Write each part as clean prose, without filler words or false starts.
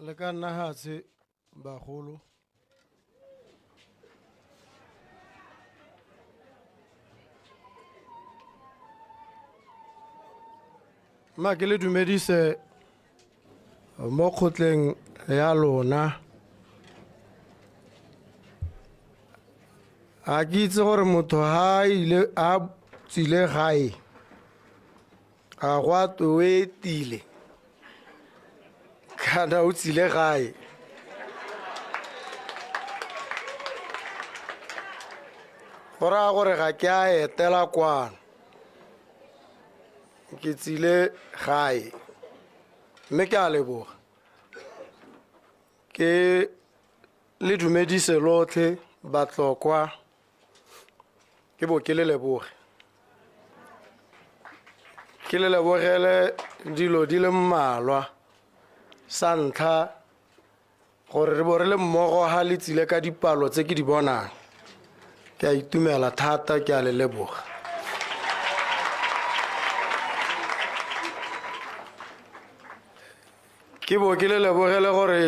Le ka nna hatshe bagolo. Mma ke le dumedise mo kgotleng ya lona. A ke itse gore motho ha ile a tsile gae a go a twe o etile kana o tsile gae. Go raya gore ga ke a etela kwano, ke tsile gae, mme ke a leboga. Ke le dumedise lotlhe Batlokwa, ke bo ke le leboge. Ke le lebogele dilo di le mmalwa. Sa ntlha, gore re bo re le mmogo ha le tsile ka dipalo tse ke di bonang. Ke a itumela thata, ke a le leboga. Ke bo ke le lebogele gore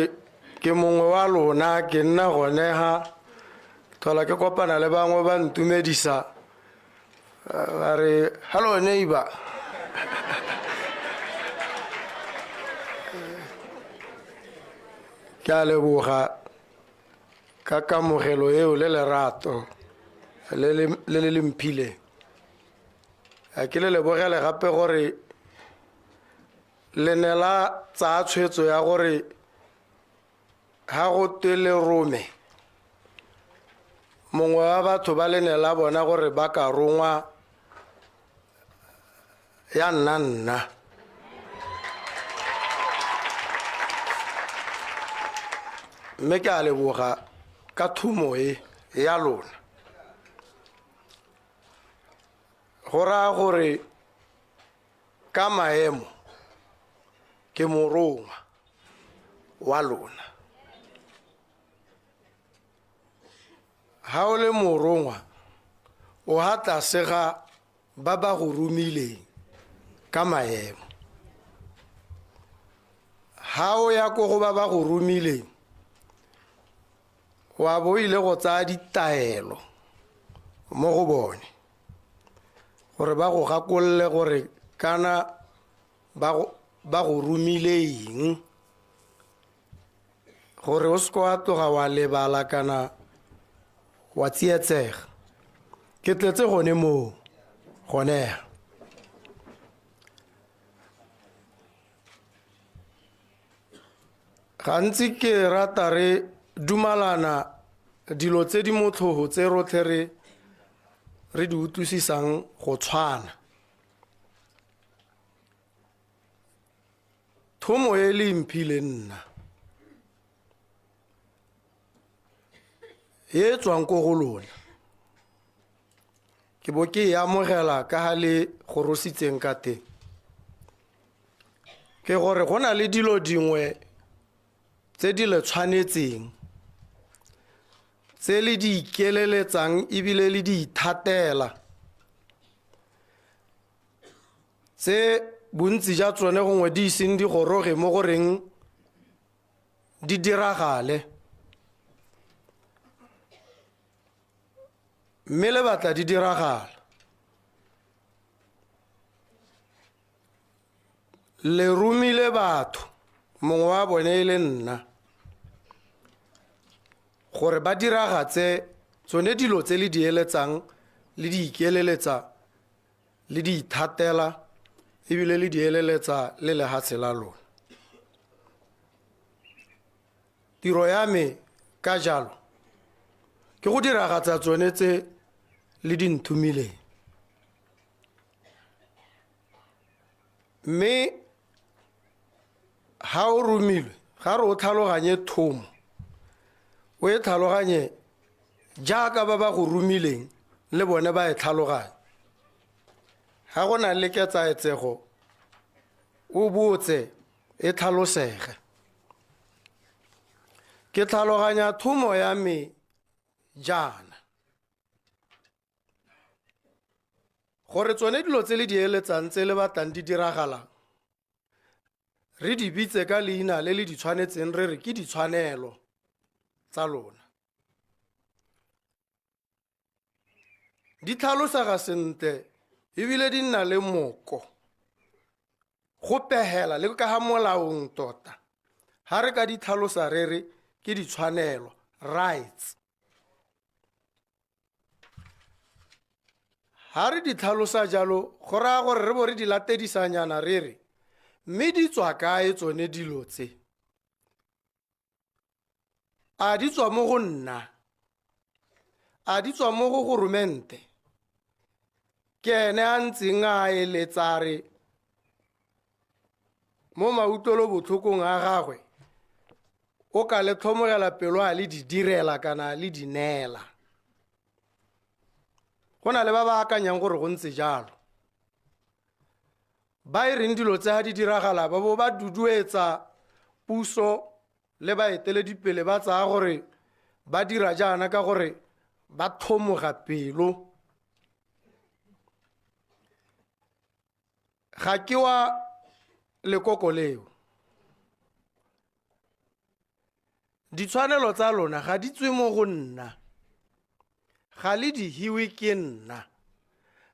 ke mongwe wa lona, ke nna gone ha tlhola ke kopana le bangwe ba ntumedisa, ba re hello neighbor. Ke a leboga ka kamogelo eo le lerato le le le mphileng. A ke le lebogele gape gore le ne la tsaya tshwetso ya gore ha go twe le rome mongwe wa batho ba le ne la bona gore ba ka rongwa ya nna nna. Mme ke a leboga ka thumo e ya lona. Go raya gore ka maemo ke morongwa wa lona. Ha o le morongwa o ha tlase ga ba ba go romileng ka maemo. Ha o ya ko go ba ba go romileng wa bo ile go tsaya ditaelo mo go bone gore ba go gakolole gore kana ba go romile eng, gore o seke wa tloga wa lebala kana wa tsietsega. Ke tletse gone moo gone. Gantsi ke rata re dumalana dilo tse di motlhoho tse rotlhe re di utlwisisang go tshwana. Thomo e le mphile nna e tswang ko go lona, ke bo ke e amogela ka ha le gorositseng ka teng, ke gore go na le dilo dingwe tse di le tshwanetseng, tse le di ikeleletsang ebile le di ithatela, tse bontsi ja tsone gongwe di iseng di goroge mo goreng di diragale, mme le batla di diragala. Le romile batho, mongwe wa bone e le nna, gore ba diragatse tsone dilo tse le di eletsang, le di ikeleletsa, le di ithatela, ebile le di eleletsa le lehatshe la lona. Tiro ya me ka jalo ke go diragatsa tsone tse le di nthomileng. Mme ha o romilwe, ga re o tlhaloganye thomo, o e tlhaloganye jaaka ba ba go romileng le bone ba e tlhaloganye. Ha go na le ketsaetsego, o botse e tlhalosege. Ke tlhaloganya thomo ya me jaana, gore tsone dilo tse le di eletsang tse le batlang di diragalang, Re di bitse ka leina le le di tshwanetseng re re ke ditshwanelo tsa lona. Di tlhalosega sentle ebile di nna le moko. Go pegela le ka ga molaong tota. Ha re ka di tlhalosa re re ke ditshwanelo, rights. Ha re di tlhalosa jalo go raya gore re bo re di latedisanyana re re mme di tswa kae tsone dilo tse? A di tswa mo go nna? A di tswa mo go goromente? Ke ene a ntseng a eletsa re mo mautlwelobotlhokong a gagwe o ka le tlhomogela pelo a le di direla kana a le di neela. Go na le ba ba akanyang gore go ntse jalo. Ba e reng dilo tse ga di diragala ba bo ba duduetsa puso le baeteledipele ba tsaya gore ba dira jaana ka gore ba tlhomoga pelo. Ga ke wa lekoko leo. Ditshwanelo tsa lona ga di tswe mo go nna. Ga le di hiwe ke nna.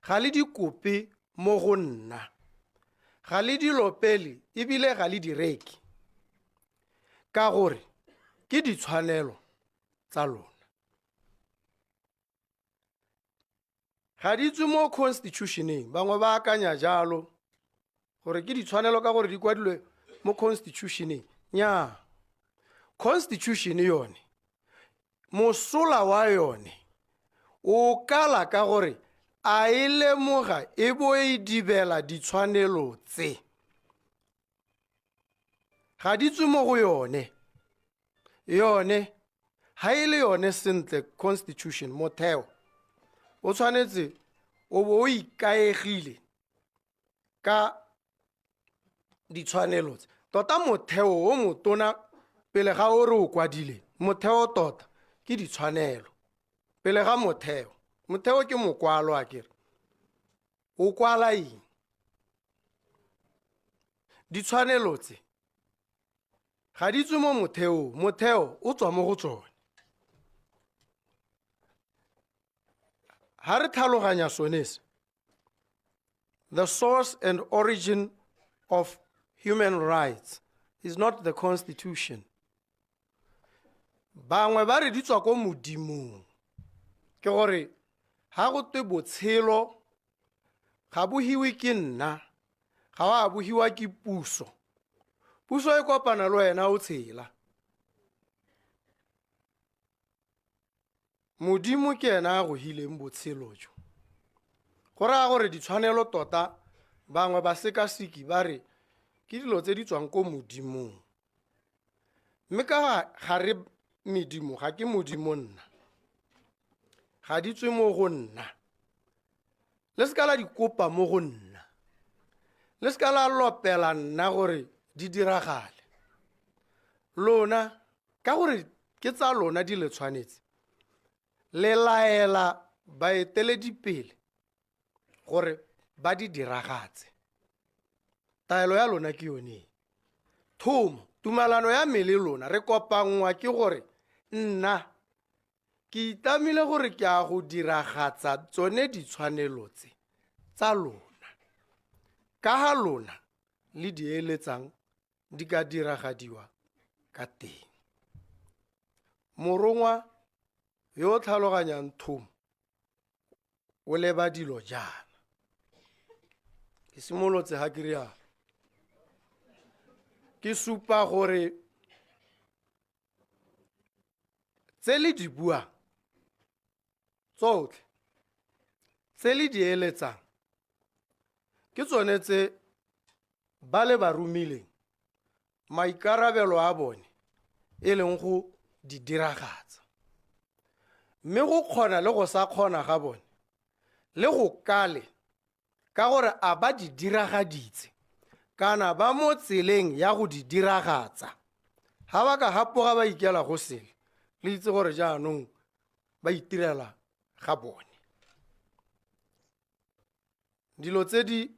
Ga le di kope mo go nna. Ga le di lopele ebile ga le di reke. Ka gore ke ditshwanelo tsa lona. Ga di tswe mo constitutioneng, bangwe ba akanya jalo gore ke ditshwanelo ka gore di kwadilwe mo constitutioneng. Nnyaa, constitution yone mosola wa yone o kala ka gore a e lemoga e bo e dibela ditshwanelo tse. Ga di tswe mo go yone. Yone ha e le yone sentle constitution motheo o tshwanetse o bo o ikaegile ka ditshwanelo tse. Tota motheo o motona pele ga o re o kwadile, motheo tota ke ditshwanelo. Pele ga motheo, motheo ke mokwalo akere. O kwala eng? Ditshwanelo tse ga di tswe mo motheong, motheo o tswa mo go tsone. Ha re tlhaloganya sone se, the source and origin of human rights is not the constitution. Bangwe ba re di tswa ko modimong. Ke gore ha go twe botshelo ga bo hiwe ke nna, ga wa bo hiwa ke puso. Puso e kopana le wena o tshela. Modimo ke ena a go hileng botshelo jo. Go raya gore ditshwanelo tota bangwe ba sekaseki ba re ke dilo tse di tswang ko modimong. Mme ka ga re medimo, ga ke modimo nna. Ga di tswe mo go nna. Le seka la di kopa mo go nna. Le seka la lopela nna gore di diragale. Lona, ka gore ke tsa lona di le tshwanetse, le laela baeteledipele gore ba di diragatse. Taelo ya lona ke yone. Thomo, tumalano ya me le lona re kopanngwa ke gore nna ke itlamile gore ke a go diragatsa tsone ditshwanelo tse tsa lona. Ka ga lona le di eletsang di ka diragadiwa ka teng. Morongwa yo o tlhaloganyang thomo o leba dilo jaana. Ke simolotse ga ke rialo. Ke supa gore tse le di buang tsotlhe, tse le di eletsang ke tsone tse ba le ba romileng maikarabelo a bone e leng go di diragatsa. Mme go kgona le go sa kgona ga bone le go kale ka gore a ba di diragaditse kana ba mo tseleng ya go di diragatsa. Ha ba ka hapoga ba ikela go sele, le itse gore jaanong ba itirela ga bone. Dilo tse di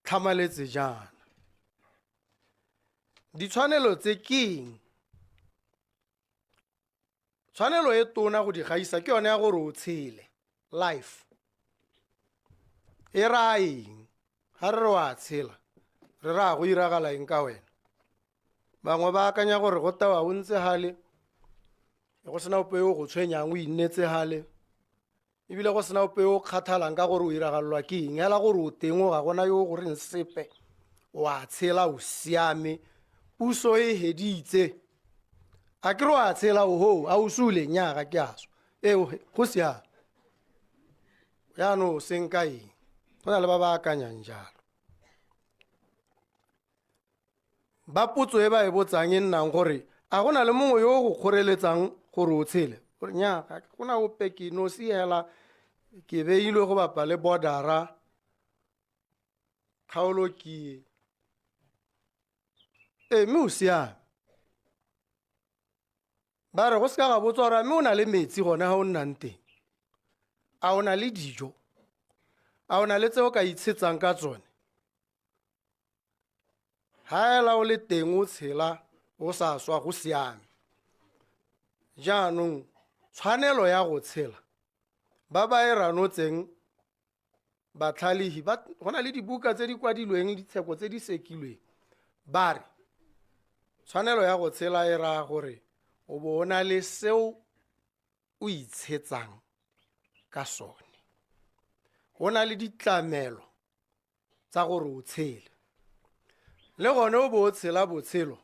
tlhamaletse jaana. Ditshwanelo tse ke eng? Tshwanelo e tona go di gaisa ke yone ya gore o tshele, life. E raya eng? Ga re re wa tshela, re raya go iragala eng ka wena? Bangwe ba akanya gore go tewa o ntse gale, go sena ope yo o go tshwenyang, o innetse gale, ebile go sena ope yo o kgathalang ka gore o iragalelwa ke eng. Hela gore o teng, o ga gona yo o go reng sepe, o a tshela, o siame, puso e heditse. A ke re o a tshela, oho, a o sule? Nnyaa, ga ke a swa. Ee, go siame. Jaanong o seng ka eng? Go na le ba ba akanyang jalo. Ba potso e ba e botsang e nnang gore a go na le mongwe yo o go kgoreletsang gore o tshele? Gore nnyaa, ga go na ope, ke nosi hela, ke beilwe go bapa le bordera, kgaolo ke e. Ee, mme o siame. Ba re go seka ga botswa gore mme o na le metsi gone ga o nnang teng, a o na le dijo, a o na le tse o ka itshetsang ka tsone. Ha ela o le teng o tshela o sa swa, go siame. Jaanong tshwanelo ya go tshela ba ba e ranotseng batlhalehi ba, go na le dibuka tse di kwadilweng, ditsheko tse di sekilweng, ba re tshwanelo ya go tshela e raya gore o bo o na le seo o itshetsang ka sone, o na le ditlamelo tsa gore o tshele, le gone o bo o tshela botshelo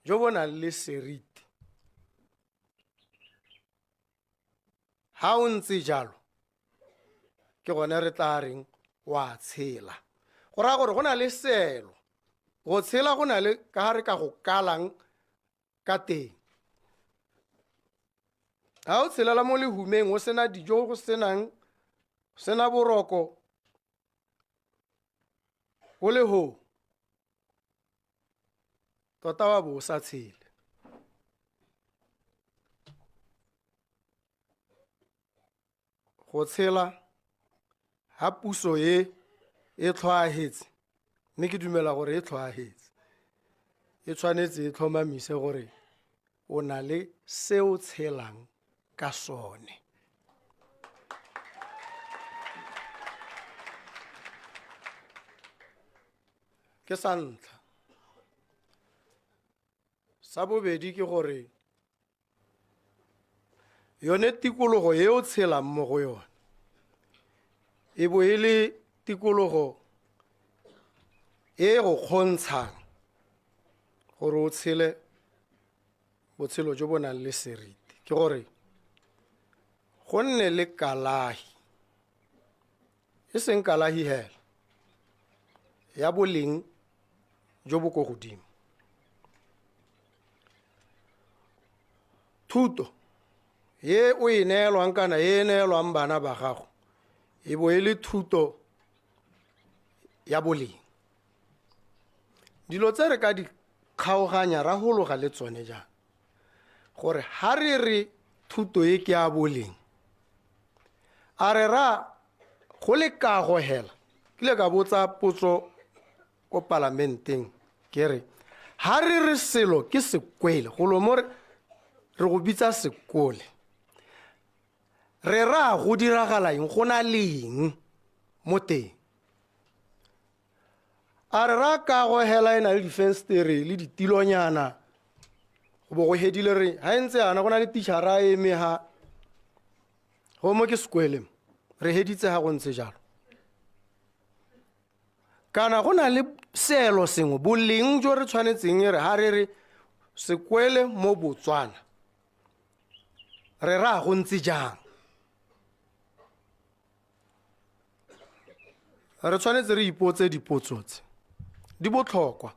jo bo nang le seriti. Ha o ntse jalo, ke gone re tla reng wa tshela. Go raya gore go na le seelo go tshela, go na le ka ga re ka go kalang ka teng. Ha o tshelela mo lehumeng, o sena dijo, go senang, sena boroko, o le ho tota wa bo o sa tshele. Go tshela ha puso e e tlhwaahetse, mme ke dumela gore e tlhwaahetse, e tshwanetse e tlhomamise gore o na le se o tshelang ka sone. Ke sa ntlha. Sa bobedi ke gore yone tikologo e o tshelang mo go yone e bo e le tikologo e go kgontshang gore o tshele botshelo jo bo nang le seriti. Ke gore go nne le kalahi, e seng kalahi hela ya boleng jo bo ko godimo. Thuto ye o e neelwang kana e neelwang bana ba gago e bo e le thuto ya boleng. Dilo tse re ka di kgaoganya ra hologa le tsone jang, gore ha re re thuto e ke ya boleng, a re ra go le kago hela. Ke ile ka botsa potso ko palamenteng, ke re ha re re selo ke sekwele, golo mo re go bitsa sekole, re ra go diragala eng, go na le eng mo teng? A re ra kago hela e na le difenstere le ditilonyana, go bo go hedile re ha e ntse yana go na le tichara a eme ha go mo ke sekwele, re heditse ha go ntse jalo. Kana go na le seelo sengwe, boleng jo re tshwanetseng re ha re re sekwele mo Botswana, re ra go ntse jang? Re tshwanetse re ipotse dipotso tse di botlhokwa,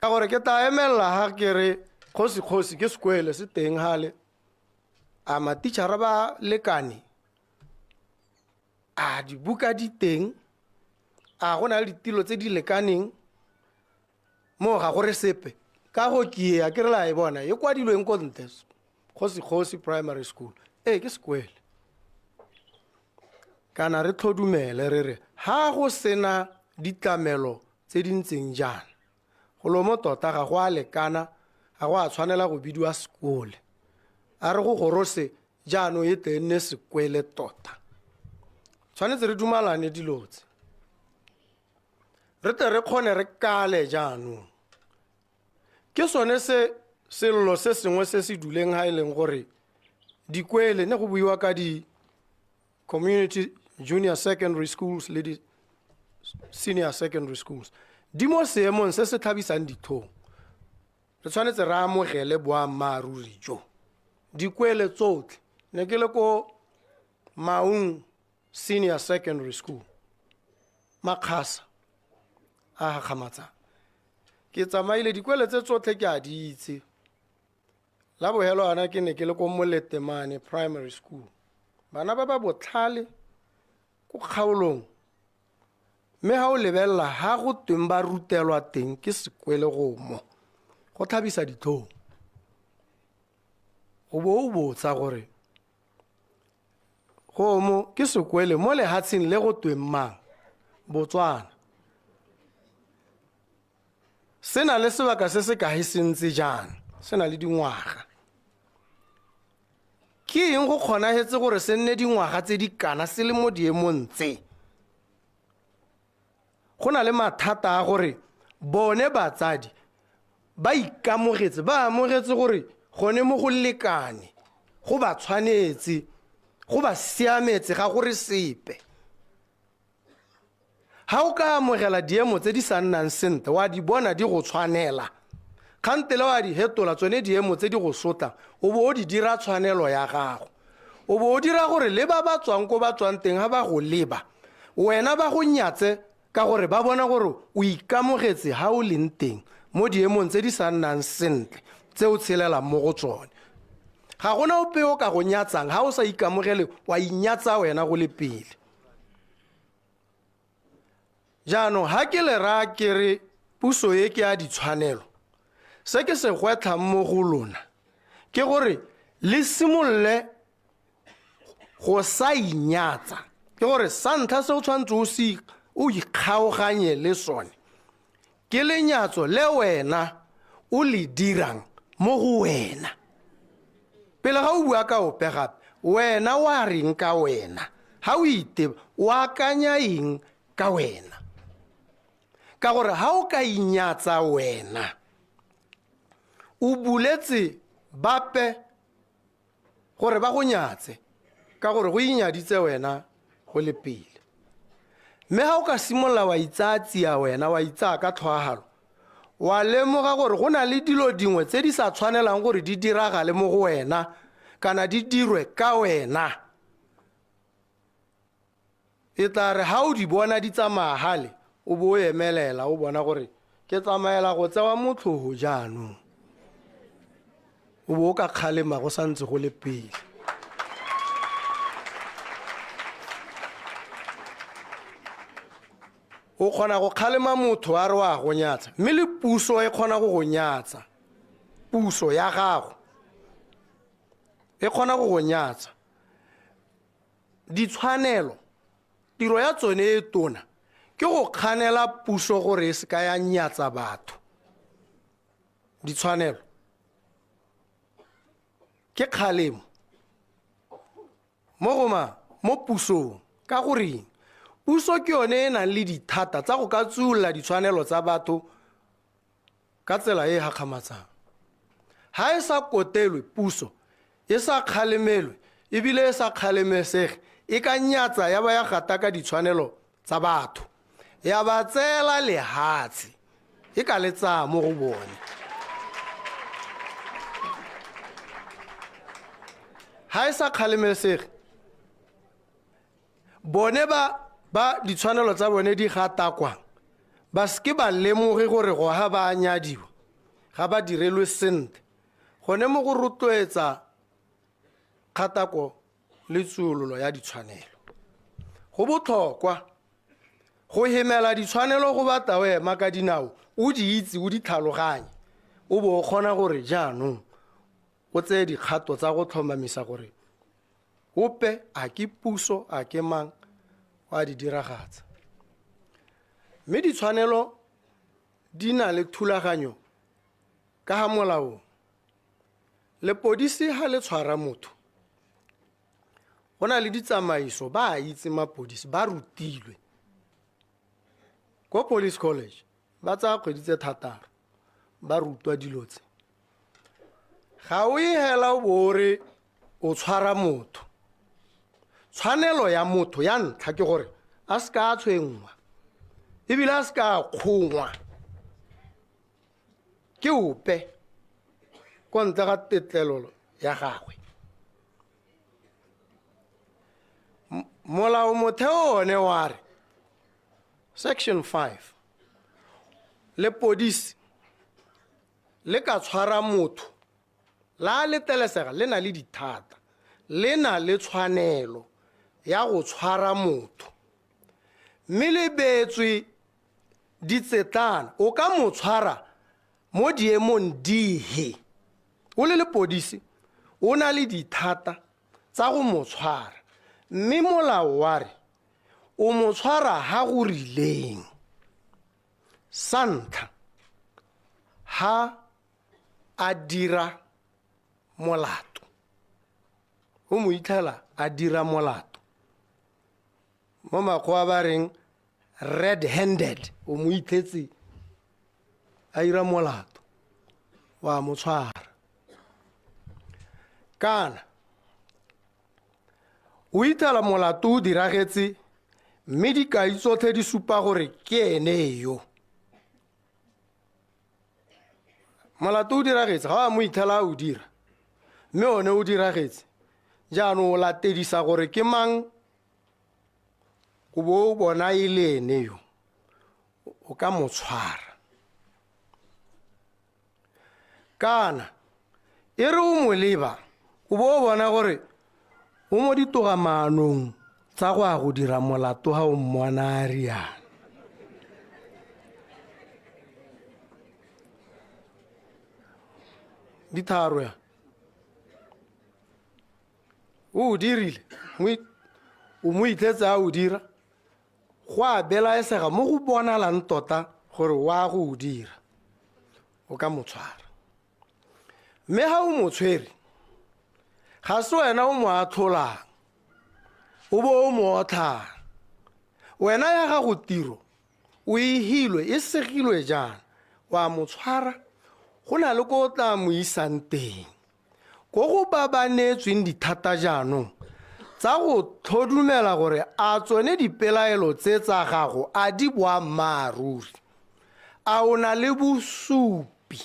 ka gore ke tla emelela ha ke re kgosi kgosi ke sekwele se teng hale, a matichara ba lekane, a dibuka di teng, a go na le ditilo tse di lekaneng, mo ga go re sepe. Ka go ke a ke re la e bona e kwadilweng ko ntle, Kgosi Kgosi Primary School, ee ke sekwele. Kana re tlhodumele re re ha go sena ditlamelo tse di ntseng jaana, Golo mo tota ga go a lekana, ga go a tshwanela go bidiwa sekole. A re go gorose jaanong e tle e nne sekwele tota. Tshwanetse re dumalane dilo tse. Re tle re kgone re kale jaanong. Ke sone se sello se sengwe se se duleng ha e leng gore dikwele ne go buiwa ka di community junior secondary schools le di senior secondary schools di mo seemong se se tlhabisang ditlhong. Re tshwanetse re amogele boammaaruri jo. Dikwele tsotlhe ne ke le ko Maung Senior Secondary School, Makgasa a gakgamatsang. Ke tsamaile dikwele tse tsotlhe ke a di itse. La bogelo ana ke ne ke le ko Moletemane Primary School. Bana ba ba botlhale ko kgaolong. Mme ha o lebelela ha go tweng ba rutelwa teng ke sekwele go mo. Go tlhabisa ditlhong. O bo o botsa gore go mo ke sekwele mo lehatsheng le go tweng mang? Botswana. Se na le sebaka se se kae se ntse jaana? Se na le dingwaga. Ke eng go kgonagetse gore se nne dingwaga tse di kana se le mo diemong tse? Go na le mathata a gore bone batsadi ba ikamogetse, ba amogetse gore gone mo go lekane, go ba tshwanetse, go ba siametse, ga gore sepe. Ha o ka amogela diemo tse di sa nnang sentle, wa di bona di go tshwanela, kgantele wa di hetola tsone diemo tse di go sotlang, o bo o di dira tshwanelo ya gago. O bo o dira gore le ba ba tswang ko ba tswang teng ha ba go leba, wena ba go nyatse ka gore ba bona gore o ikamogetse ha o leng teng mo diemong tse di sa nnang sentle tse o tshelelang mo go tsone. Ga gona ope o ka go nyatsang ha o sa ikamogele, wa inyatsa wena go le pele. Jaanong ha ke le raya ke re puso e ke ya ditshwanelo, se ke se gwetlhang mo go lona ke gore le simolole go sa inyatsa. Ke gore sa ntlha se o tshwanetse o se o ikgaoganye le sone ke lenyatso le wena o le dirang mo go wena. Pele ga o bua ka ope gape, wena wa reng ka wena? Ha o iteba, o akanya eng ka wena? Ka gore ha o ka inyatsa wena, o buletse bape gore ba go nyatse, ka gore go inyaditse wena go le pele. Mme ha o ka simolola wa itsaya tsia wena, wa itsaya ka tlhoahalo, wa lemoga gore go na le dilo dingwe tse di sa tshwanelang gore di diragale mo go wena kana di dirwe ka wena. E tla re ha o di bona di tsamaya gale, o bo o emelela o bona gore ke tsamaela go tsewa motlhogo jaanong. O bo o ka kgalema go santse go le pele. O kgona go kgalema motho a re wa go nyatsa, mme le puso e kgona go go nyatsa. Puso ya gago e kgona go go nyatsa. Ditshwanelo, tiro ya tsone e tona ke go kganela puso gore e se ka ya nyatsa batho. Ditshwanelo ke kgalemo mo go mang? Mo pusong. Ka goreng? Puso ke yone e nang le dithata tsa go ka tsuolola ditshwanelo tsa batho ka tsela e e gakgamatsang. Ha e sa kotelwe puso, e sa kgalemelwe ebile e sa kgalemesege, e ka nyatsa ya ba ya gataka ditshwanelo tsa batho, ya ba tseela lehatshe, e ka le tsaya mo go bone. Ha e sa kgalemesege, bone ba ba ditshwanelo tsa bone di gatakwang ba seke ba lemoge gore go ha ba nyadiwa ga ba direlwe sentle. Gone mo go rotloetsa kgatako le tsuololo ya ditshwanelo. Go botlhokwa go hemela ditshwanelo go batla o ema ka dinao, o di itse, o di tlhaloganye, o bo o kgona gore jaanong o tseye dikgato tsa go tlhomamisa gore ope a ke puso a ke mang wa di diragatsa. Mme ditshwanelo di na le thulaganyo ka ga molaong. Lepodisi ga le tshwara motho, go na le ditsamaiso, ba a itse mapodisi, ba rutilwe. Ko police college ba tsaya kgwedi tse 6 ba rutwa dilo tse. Ga o e hela o bo o re o tshwara motho. Tshwanelo ya motho ya ntlha ke gore a se ka a tshwenngwa ebile a se ka a kgongwa ke ope ko ntle ga tetlelelo ya gagwe. Molao motheo one wa re section 5, lepodisi le ka tshwara motho la letelesega le na le dithata, le na le tshwanelo ya go tshwara motho, mme le beetswe ditsetlana. O ka mo tshwara mo diemong dihe? O le lepodisi o na le dithata tsa go mo tshwara, mme molao wa re o mo tshwara ha go rileng. Sa ntlha, ha a dira molato, o mo itlhela a dira molato, mo makgowa ba reng red handed, o mo itlhetse a dira molato, wa mo tshwara. Kana o itlhela molato o diragetse, mme dikai tsotlhe di supa gore ke ene yo. Molato o diragetse, ga wa mo itlhela a o dira, mme one o diragetse. Jaanong o latedisa gore ke mang, o bo o bona e le ene yo, o ka mo tshwara. Kana e re o mo leba, o bo o bona gore o mo ditogamaanong tsa go ya go dira molato ga o mmona a riana. Ditharo ya o dirile, o mo itlhetse a o dira, go a belaesega mo go bonalang tota gore wa go o dira, o ka mo tshwara. Mme ga o mo tshwere, ga se wena o mo atlholang, o bo o mo otlhang. Wena ya gago tiro o e hilwe, e segilwe jaana, wa mo tshwara, go na le ko o tla mo isang teng, ko go ba ba neetsweng dithata jaanong tsa go tlhodumela gore a tsone dipelaelo tse tsa gago a di boammaaruri, a o na le bosupi.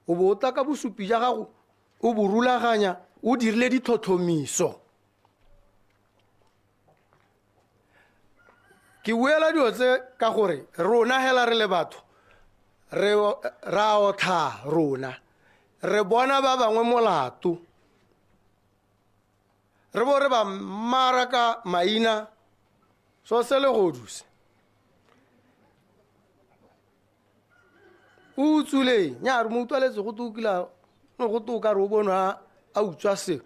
O bo o tla ka bosupi ja gago, o bo rulaganya, o dirile ditlhotlhomiso. Ke buela dilo tse ka gore rona hela re le batho re ra otlha rona, re bona ba bangwe molato, re bo re ba maraka maina so se le goduse. O utswileng? Nya re mo utlwaletse go tokila, go toka re o bonwa a utswa se,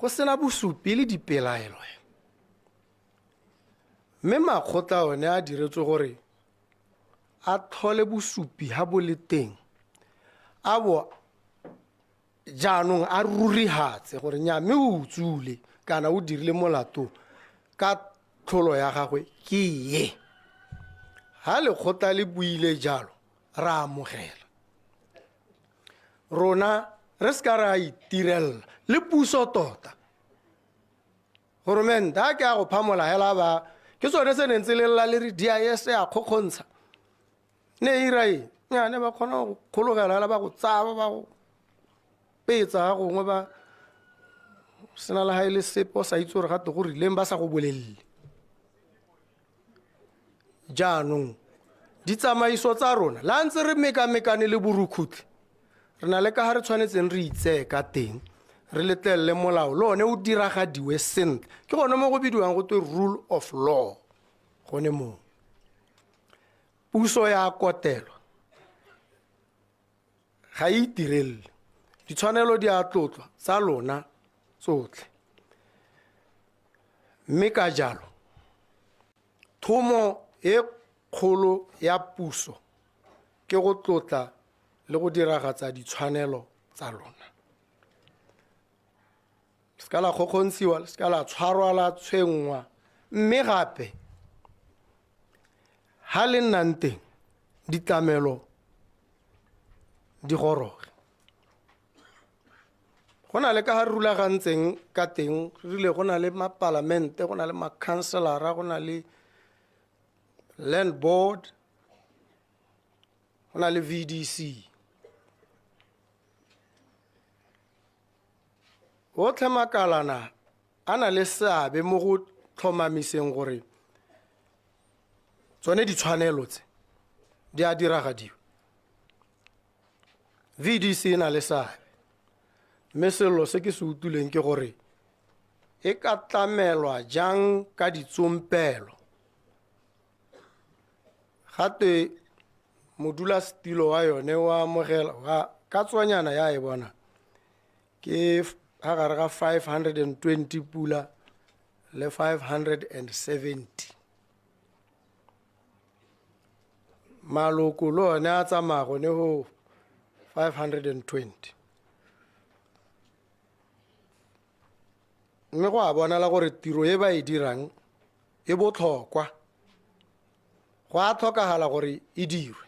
go sena bosupi le dipelaelo. Mme makgotla one a diretswe gore a tlhole bosupi ha bo le teng, a bo jaanong a rurihatse gore nya mme o utswile kana o dirile molato ka tlholo ya gagwe ke ye. Ha lekgotla le buile jalo, ra amogela. Rona re se ka ra itirela le puso tota. Goromente a ke a go phamola hela ba ke sone se neng se lela le re DIS ya kgokgontsha. Ne e ira eng? Nya ne ba kgona go kgologela hela ba go tsaba ba go petsa gongwe ba sena le ha e le sepe o sa itse gore gape go rileng ba sa go bolelele. Jaanong ditsamaiso tsa rona la ntse re mekamekane le borukhutlhi, re na le ka ga re tshwanetseng re itseye ka teng, re letlelele molao le one o diragadiwe sentle. Ke gone mo go bidiwang go twe rule of law. Gone moo puso ya kotelwa ga e itirelele, ditshwanelo di a tlotlwa tsa lona tsotlhe. Mme ka jalo thomo e kgolo ya puso ke go tlotla le go diragatsa ditshwanelo tsa lona. Se ka la kgokgontshiwa, se ka la tshwarwa la tshwenngwa, mme gape ha le nnang teng ditlamelo di goroge. Go na le ka ga re rulagantseng ka teng, re rile go na le mapalamente, go na le makhanselara, go na le land board, go na le VDC. Otlhe makalana a na le seabe mo go tlhomamiseng gore tsone ditshwanelo tse di a diragadiwa. VDC e na le seabe, mme selo se ke se utlwileng ke gore e ka tlamelwa jang ka ditsompelo. Gape modulasetilo wa yone wa amogela ka tswanyana ya e bona ke ha gare ga 520 pula le 570. Maloko le one a tsamaya gone go 520. Mme go a bonala gore tiro e ba e dirang e botlhokwa, go a tlhokagala gore e dirwe,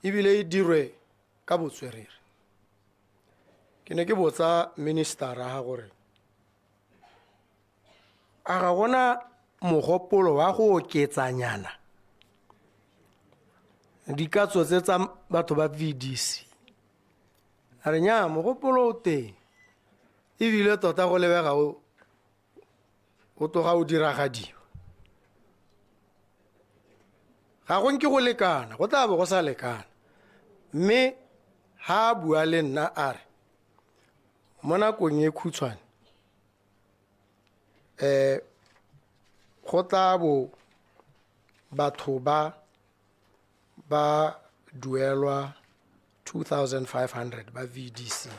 ebile e dirwe ka botswerere. Ke ne ke botsa ministera ga gore a ga gona mogopolo wa go oketsanyana dikatso tse tsa batho ba VDC. A re nnyaa, mogopolo o teng, ebile tota go lebega o tloga o diragadiwa. Ga go nke go lekana, go tla bo go sa lekana. Mme ha a bua le nna a re mo nakong e khutshwane go tla bo batho ba ba duelwa 2500 ba VDC.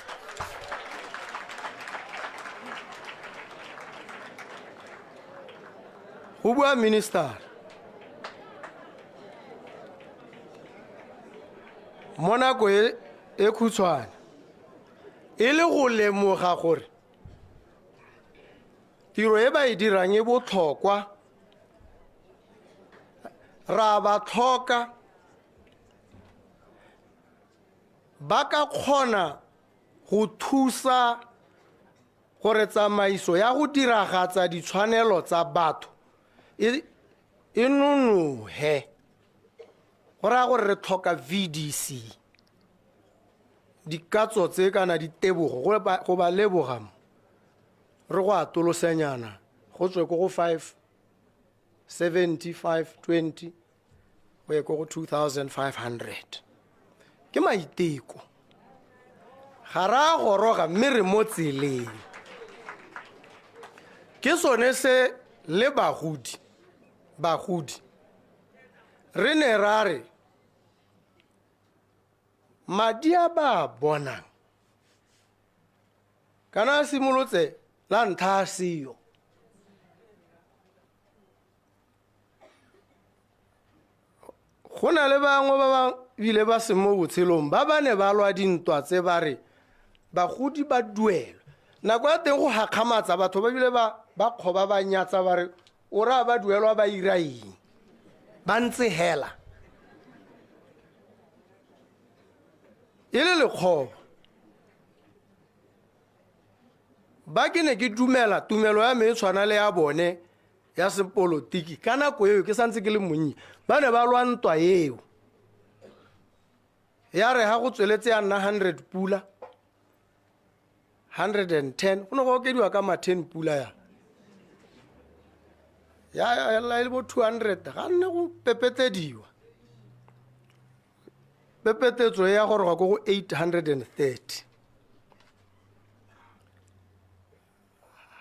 Go bua minister mo nako e khutshwane e le go lemoga gore tiro e ba e dirang e botlhokwa, ra ba tlhoka, ba ka kgona go thusa gore tsamaiso ya go diragatsa ditshwanelo tsa batho e nonohe. Go raya gore re tlhoka VDC, dikatso tse kana ditebogo go ba leboga mo re go atolosenyana go tswe ko go 570, 520 go ye ko go 2500. Ke maiteko, ga re a goroga mme re mo tseleng. Ke sone se le bagodi re ne ra re madi a ba bonang kana a simolotse la ntlha a seo. Go na le bangwe ba ba bile ba se mo botshelong ba ba ne ba lwa dintwa tse ba re bagodi ba duelwe. Nako ya teng go hakgamatsa batho ba bile ba kgoba ba nyatsa ba re o raya ba duelwa ba ira eng, ba ntse hela e le lekgoba. Ba ke ne ke dumela tumelo ya me e tshwana le ya bone ya sepolotiki ka nako eo ke santse ke le monnye, ba ne ba lwa ntwa eo. Ya re ha go tsweletse ya nna 100 pula, 110, go ne go okediwa ka ma 10 pula ya ya e le bo 200, ga nne go pepetlediwa. Pepetetso ya goroga ko go 830.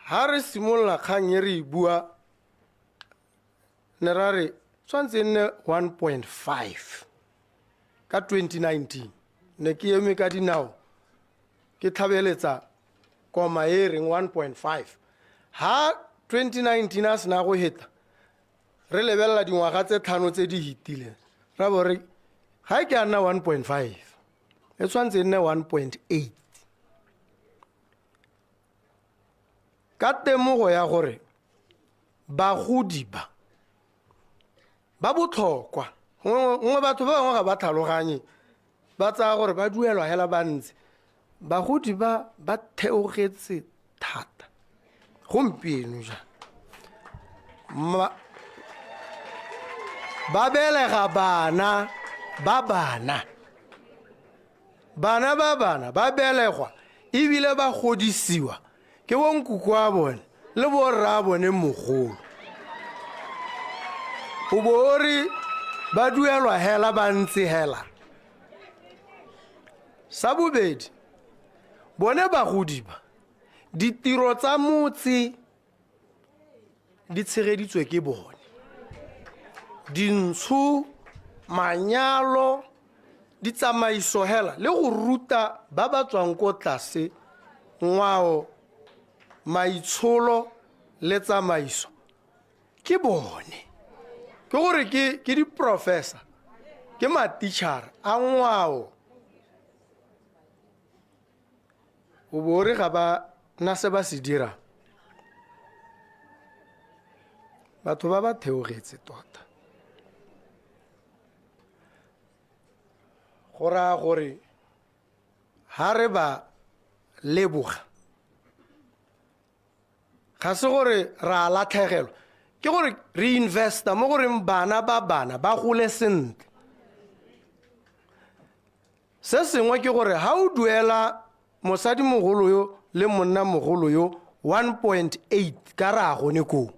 Ha re simolola kgang e re e bua, ne ra re tshwanetse e nne 1.5 ka 2019. Ne ke eme ka dinao ke tlhabeletsa koma e reng 1.5. Ha 2019 a sena go heta, Re lebelela dingwaga tse tlhano tse di hitileng, ra bo re ga e ke a nna 1.5, e tshwanetse e nne 1.8. Ka temogo ya gore bagodi ba ba botlhokwa, gongwe batho ba bangwe ga ba tlhaloganye, ba tsaya gore ba duelwa hela ba ntse. Bagodi ba ba theogetse thata gompieno jaana. Ba belega bana ba bana, bana ba bana ba belegwa ebile ba godisiwa ke bonkoko a bone le borra a bone mogolo. O bo o re ba duelwa hela ba ntse hela. Sa bobedi, bone bagodi ba, ditiro tsa motse di tshegeditswe ke bone. Dintsho, manyalo, ditsamaiso hela le go ruta ba ba tswang ko tlase ngwao, maitsholo le tsamaiso ke bone. Ke gore ke diprofesa, ke matitšhara a ngwao. O bo re ga ba na se ba se dirang. Batho ba ba theogetse tota. Go raya gore ha re ba leboga, ga se gore ra latlhegelwa, ke gore re investa mo goreng bana ba bana ba gole sentle. Se sengwe ke gore ha o duela mosadimogolo yo le monnamogolo yo 1.8 ka re a gone koo,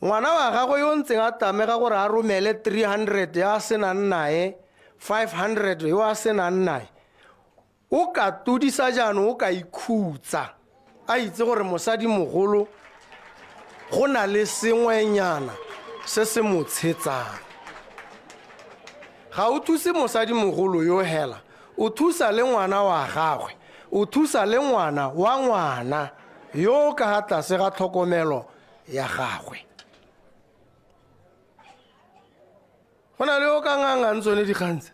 ngwana wa gagwe yo ntseng a tlamega gore a romele 300 ya a senang nae, 500 yo a senang nae, o ka todisa jaanong, o ka ikhutsa a itse gore mosadimogolo go na le sengwenyana se se mo tshetsang. Ga o thuse mosadimogolo yo hela, o thusa le ngwana wa gagwe, o thusa le ngwana wa ngwana yo o ka ga tlase ga tlhokomelo ya gagwe. Go na le o ka ngangang tsone dikgang tse.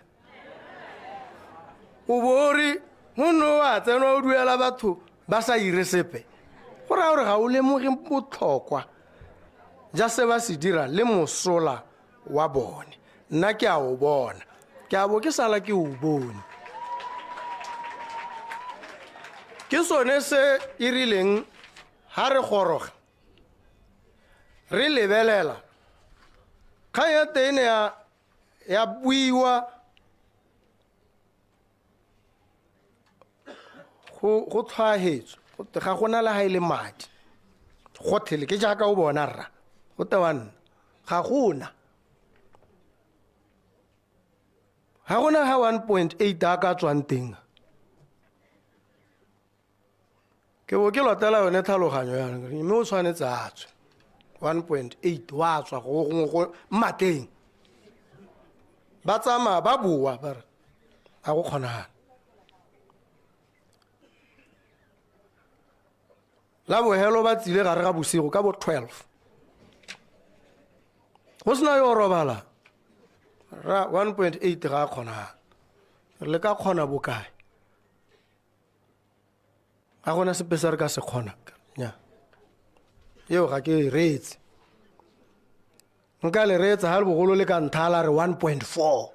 O bo o re gonne o a tsenwa o duela batho ba sa ire sepe, go raya gore ga o lemoge botlhokwa ja se ba se dira le mosola wa bone. Nna ke a o bona, ke a bo ke sala ke o bone. Ke sone se e rileng ha re goroga re lebelela kgang ya teng ne ya buiwa go tlhwaetswe ga gona le ga e le madi gotlhele. Ke jaaka o bona rra go tewa nna ga gona ga 1.8 a ka tswang teng. Ke bo ke lotela yone tlhaloganyo ya mme o tshwanetse a tswe 1.8 wa tswa go gongwe go mmateng. Ba tsamaya ba boa ba re ga go kgonagale. La bohelo ba tsile gare ga bosigo ka bo 12, go sena yo o robala ra 1.8 ga a kgonagala. Re le ka kgona bokae? Ga gona sepe se re ka se kgona. Nya eo ga ke e reetse, nka le reetsa ga le bogolo le ka nthala re 1.4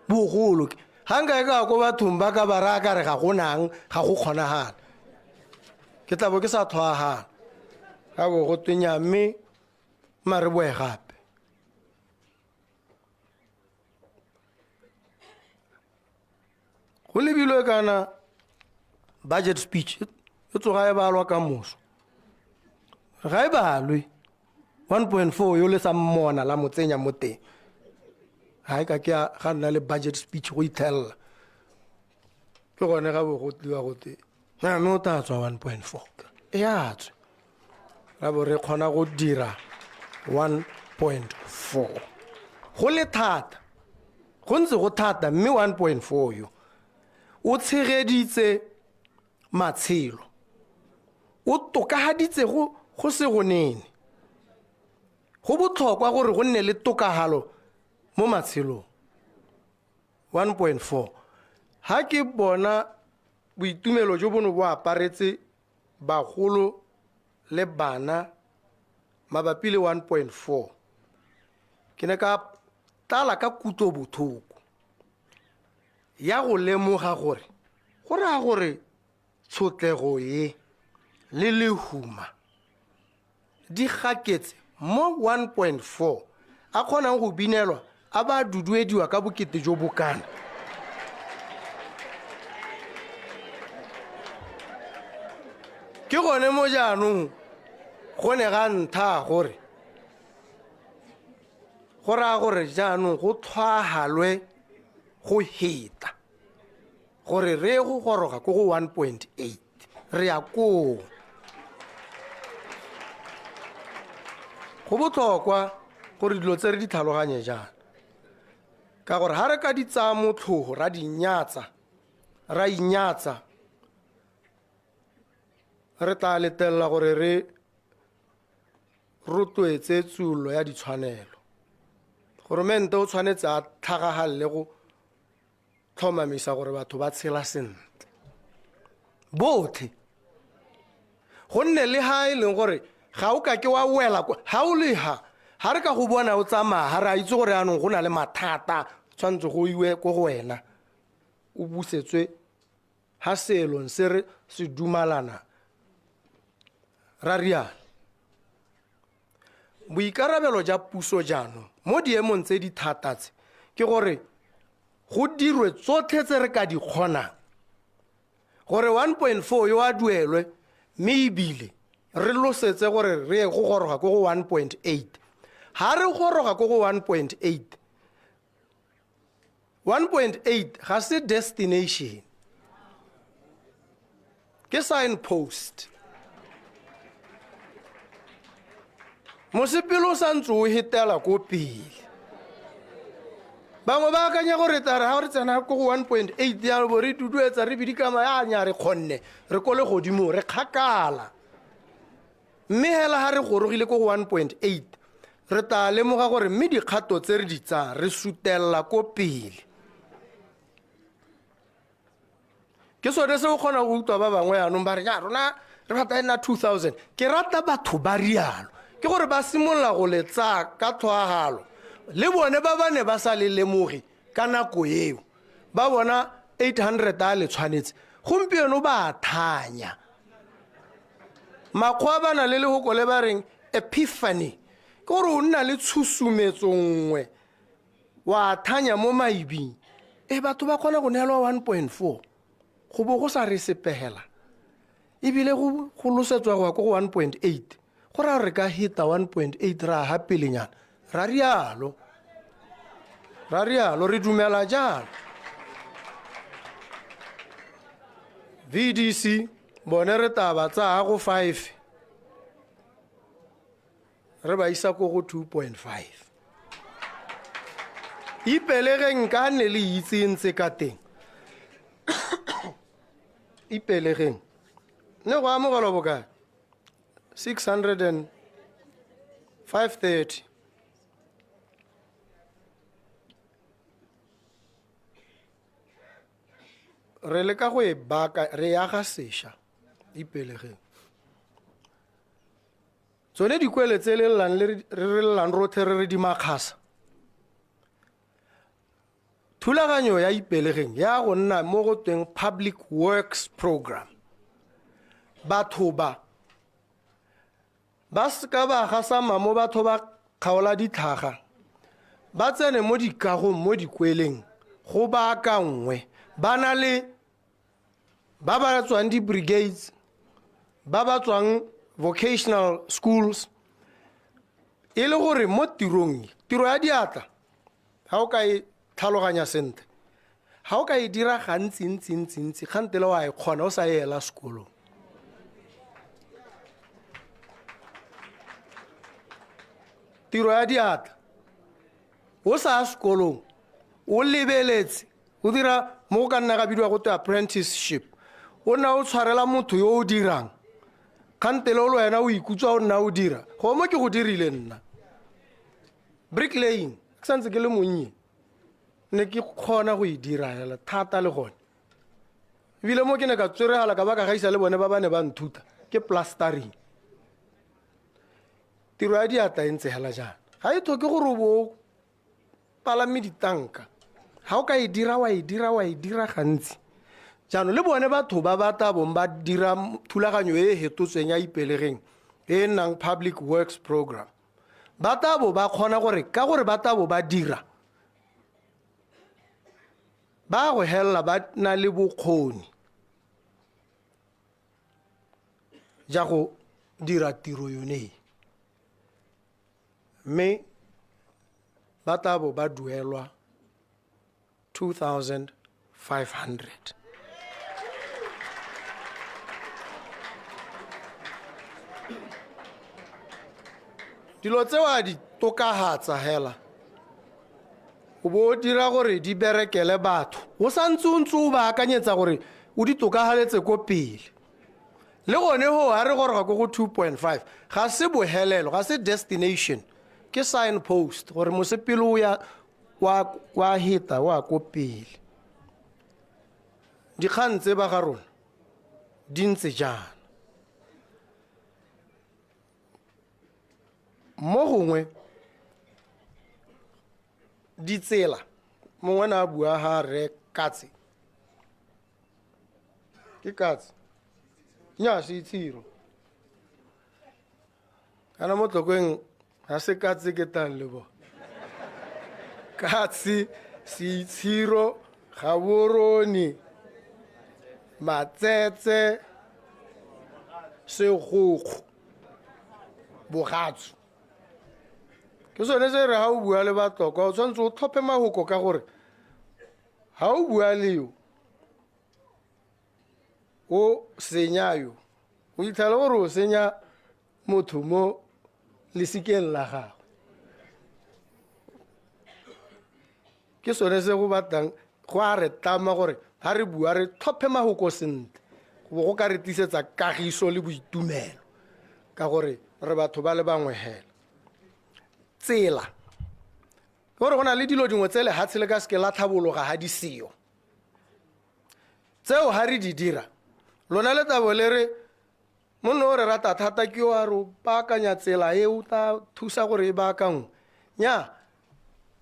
bogolo. Ga nka e ka ko bathong ba ka ba raya ka re ga gonang, ga go kgonagala, ke tla bo ke sa tlhwaagala. Ga bo go twenya mme mare boe gape. Go lebilwe kana budget speech e tsoga e balwa ka moso, ga e balwe 1.4 yo le sa mmona la mo tsenya mo teng, ga e ka ke ga nna le budget speech go itlhelela. Ke gone ga bo go tliwa go te mme o tla tswa 1.4, e a tswe, ra bo re kgona go dira 1.4. Go le thata, go ntse go thata, mme 1.4 yo o tshegeditse matshelo, o tokahaditse go se go nene. Go botlhokwa gore go nne le tokagalo mo matshelong. 1.4 Ha ke bona boitumelo jo bo ne bo aparetse bagolo le bana mabapi le 1.4, ke ne ka tlala ka kutlobotlhoko ya go lemoga gore go raya gore tshotlego e le lehuma di gaketse mo 1.4 a kgonang go binelwa a ba duduediwa ka bokete jo bokana. Ke gone mo jaanong go ne ga nthaa gore go raya gore jaanong go tlhwahalwe go heta gore re ye go goroga ko go 1.8, re ya koo. Go botlhokwa gore dilo tse re di tlhaloganye jaana, ka gore ha re ka di tsaya motlhogo ra di nyatsa, ra inyatsa, re tla letelela gore re rotloetse tsuollo ya ditshwanelo. Goromente o tshwanetse a tlhagagalele go tlhomamisa gore batho ba tshela sentle botlhe, gonne le ha e leng gore ga o ka ke wa wela kwa, ha o le ha, ha re ka go bona o tsamaya, ha re a itse gore jaanong go na le mathata, tshwanetse go iwe ko go wena o busetswe ha seelong se re se dumalana ra riana. Boikarabelo ja puso jaanong mo diemong tse di thata tse ke gore go dirwe tsotlhe tse re ka di kgonang gore 1.4 yo a duelwe, mme ebile re losetse gore re ye go goroga ko go 1.8. Ha re goroga ko go 1.8, 1.8 ga se destination, ke signpost. Mosepele o santse o hetela ko pele. Bangwe ba akanya gore tla re ha re tsena ko go 1.8 ya bo re duduetsa re bidikama ya nya re kgonne, re ko le godimo, re kgakala. Mme hela ha re gorogile ko go 1.8, re tla lemoga gore mme dikgato tse re di tsayang re sutella ko pele. Ke sone se o kgona go utlwa ba bangwe jaanong ba re, ya rona re batla e nna 2000. Ke rata batho ba rialo, ke gore ba simolola go le tsaya ka tlhoahalo. Le bone ba ba ne ba sa le lemoge ka nako eo, ba bona 800 a le tshwanetse, gompieno ba a thanya. Makgowa ba na le lehoko le ba reng epiphany, ke gore o nna le tshusumetso nngwe, wa thanya mo maibing. E batho ba kgona go neelwa 1.4, go bo go sa re sepegela, ebile go losetswa go ya ko go 1.8, go raya re ka heta 1.8 ra ha pelenyana. Ra rialo, ra rialo, re dumela jalo. VDC bone re tla ba tsaya go 5, re ba isa ko go 2.5. Ipelegeng ka ne le itse ntse ka teng. Ipelegeng ne go amogelwa bokae? Six hundred and five thirty. Re leka go e baka, re aga sešwa Ipelegeng. Tsone dikwele tse le llang le re llang rotlhe re re di makgasa. Thulaganyo ya Ipelegeng ya go nna mo go tweng Public Works Program. Batho ba ba seka ba gasama mo batho ba kgaola ditlhaga, ba tsene mo dikagong mo dikweleng go baakangwe, ba na le ba ba tswang di-brigades, ba ba tswang vocational schools, e le gore mo tirong, tiro ya diatla, ha o ka e tlhaloganya sentle, ha o ka e dira gantsi ntsi ntsi ntsi, kgantele wa e kgona o sa e ela sekolong. Tiro ya diatla, o sa ya sekolong, o lebeletse, o dira mo go ka nna ga bidiwa go twe apprenticeship, o nna o tshwarela motho yo o dirang, kgantele o le wena o ikutswa o nna o dira, go mo ke go dirile nna. Bricklaying, ke santse ke le monnye, ne ke kgona go e dira hela thata le gone. Ebile mo ke ne ka tsweregala ka ba ka gaisa le bone ba ba ne ba nthuta, ke plastering. Tiro ya diatla e ntse hela jaana. Ga e tlhoke gore o bo o palame ditanka. Ga o ka e dira, wa e dira, wa e dira gantsi. Jaanong le bone batho ba ba tla bong ba dira thulaganyo e e fetotsweng ya Ipelegeng, e e nnang Public Works Program, ba tla bo ba kgona gore ka gore ba tla bo ba dira, ba go helela ba na le bokgoni ja go dira tiro yone, mme ba tla bo ba duelwa 2500. Dilo tse wa di tokafatsa hela, o bo o dira gore di berekele batho, o santse o ntse o ba akanyetsa gore o di tokagaletse ko pele. Le gone ho ha re goroga ko go 2.5, ga se bohelelo, ga se destination, ke signpost gore mosepele o ya wa heta wa ko pele. Dikgang tse ba ga rona di ntse jaana. Mo gongwe ditsela, mongwe na a bua ha re katse, ke katse nya se itshiro kana mo Tlokweng ga se katse ke tang le bo katse, Seitshiro, Gaborone, Matsetse, Segokgo, Bogatsu. Ke sone se re ha o bua le Batlokwa o tshwanetse o tlhophe mahoko ka gore ha o bua le yo o senya yo, o itlhela gore o senya motho mo lesikeng la gagwe. Ke sone se go batlang go a re tlama gore ha re bua re tlhophe mahoko sentle, go bo go ka re tlisetsa kagiso le boitumelo, ka gore re batho ba le bangwe hela. Tsela, ke gore go na le dilo dingwe tse lehatshe le ka seke la tlhabologa ha di seo. Tseo ha re di dira, lona le tla bo le re monna o re rata thata ke yo a re o baakanya tsela e o tla thusa gore e baakangwe. Nnyaa,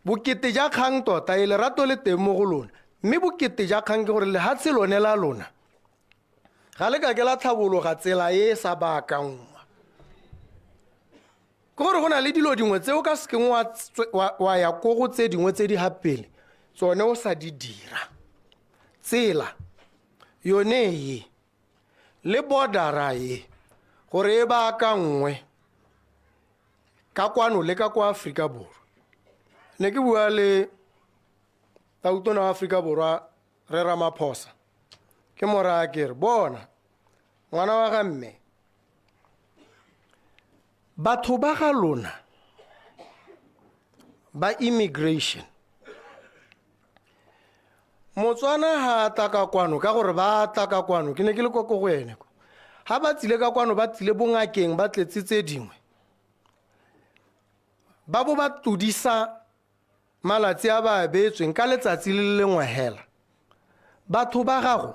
bokete ja kgang tota e lerato le teng mo go lona, mme bokete ja kgang ke gore lehatshe lone la lona ga le ka ke la tlhabologa tsela e e sa baakangwa. Ke gore go na le dilo dingwe tse o ka sekeng wa ya ko go tse dingwe tse di ha pele, tsone o sa di dira. Tsela yone e le border-a e gore e baakangwe ka kwano le ka kwa Aforika Borwa. Ne ke bua le tautona wa Aforika Borwa re Ramaphosa, ke mo raya ke re bona ngwana wa ga mme, batho ba ga lona ba immigration, Motswana ha a tla ka kwano, ka gore ba tla ka kwano, ke ne ke le kwa ko go ene kwa. Ha ba tsile ka kwano, ba tsile bongakeng, ba tletse tse dingwe, ba bo ba tlodisa malatsi a ba a beetsweng ka letsatsi le le lengwe hela. Batho ba gago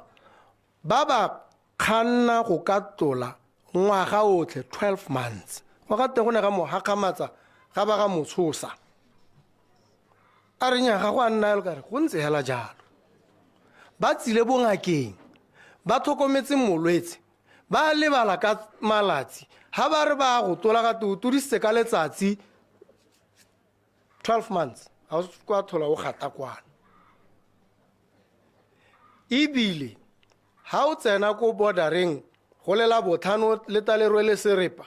ba ba kganna go ka tlola ngwaga otlhe, 12 months. Go ga teng go ne ga mo gakgamatsa, ga ba ga mo tshosa. A re nnyaa, ga go a nna jalo, ka re go ntse hela jalo. Ba tsile bongakeng, ba tlhokometse molwetse, ba lebala ka malatsi. Ha ba re ba go tola ga te o todisitse ka letsatsi 12 months, ga o kwa thola o gata kwano. Ebile ha o tsena ko bordereng go le la botlhano le ta le rwele serepa,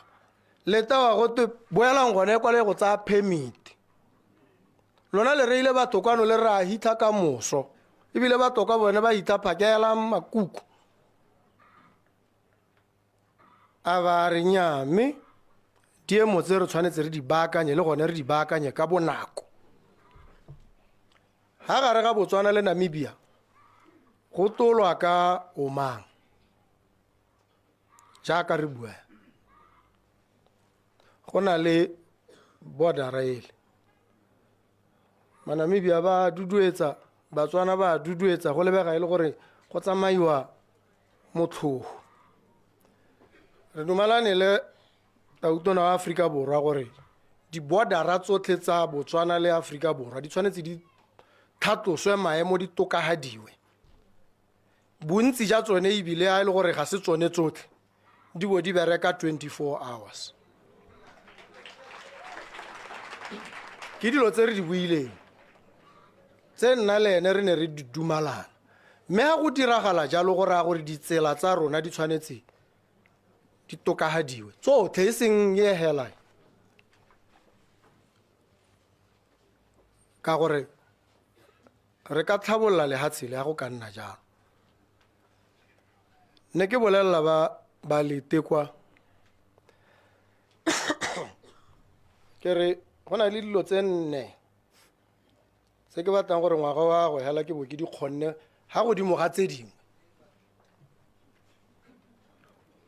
le tawa go twe boelang gone kwa le go tsaya permit. Lona le reile batho kwano le re a hitlha ka moso, ebile batho ka bone ba hitlha phakela makuku. A ba re nnyaa, mme diemo tse re tshwanetse re di baakanye le gone re di baakanye ka bonako. Ha gare ga Botswana le Namibia go tolwa ka omang jaaka re bua, go na le border-a ele. Manamibia ba duduetsa, Batswana ba duduetsa, go lebega e le gore go tsamaiwa motlhogo. Re dumalane le Tautona wa Aforika Borwa gore di-bordera tsotlhe tsa Botswana le Aforika Borwa di tshwanetse di tlhatloswe maemo, di tokagadiwe. Bontsi ja tsone ebile a e le gore ga se tsone tsotlhe di bo di bereka 24 hours. Ke dilo tse re di buileng tse nna le ene re ne re di dumalana, mme ga go diragala jalo go raya gore ditsela tsa rona di tshwanetse di tokagadiwe tsotlhe, e seng e hela, ka gore re ka tlhabolola lehatshe le ya go ka nna jalo. Ne ke bolelela ba letekwa ke re go na le dilo tse nne tse ke batlang gore ngwaga wa go hela ke bo ke di kgonne ga godimo ga tse dingwe.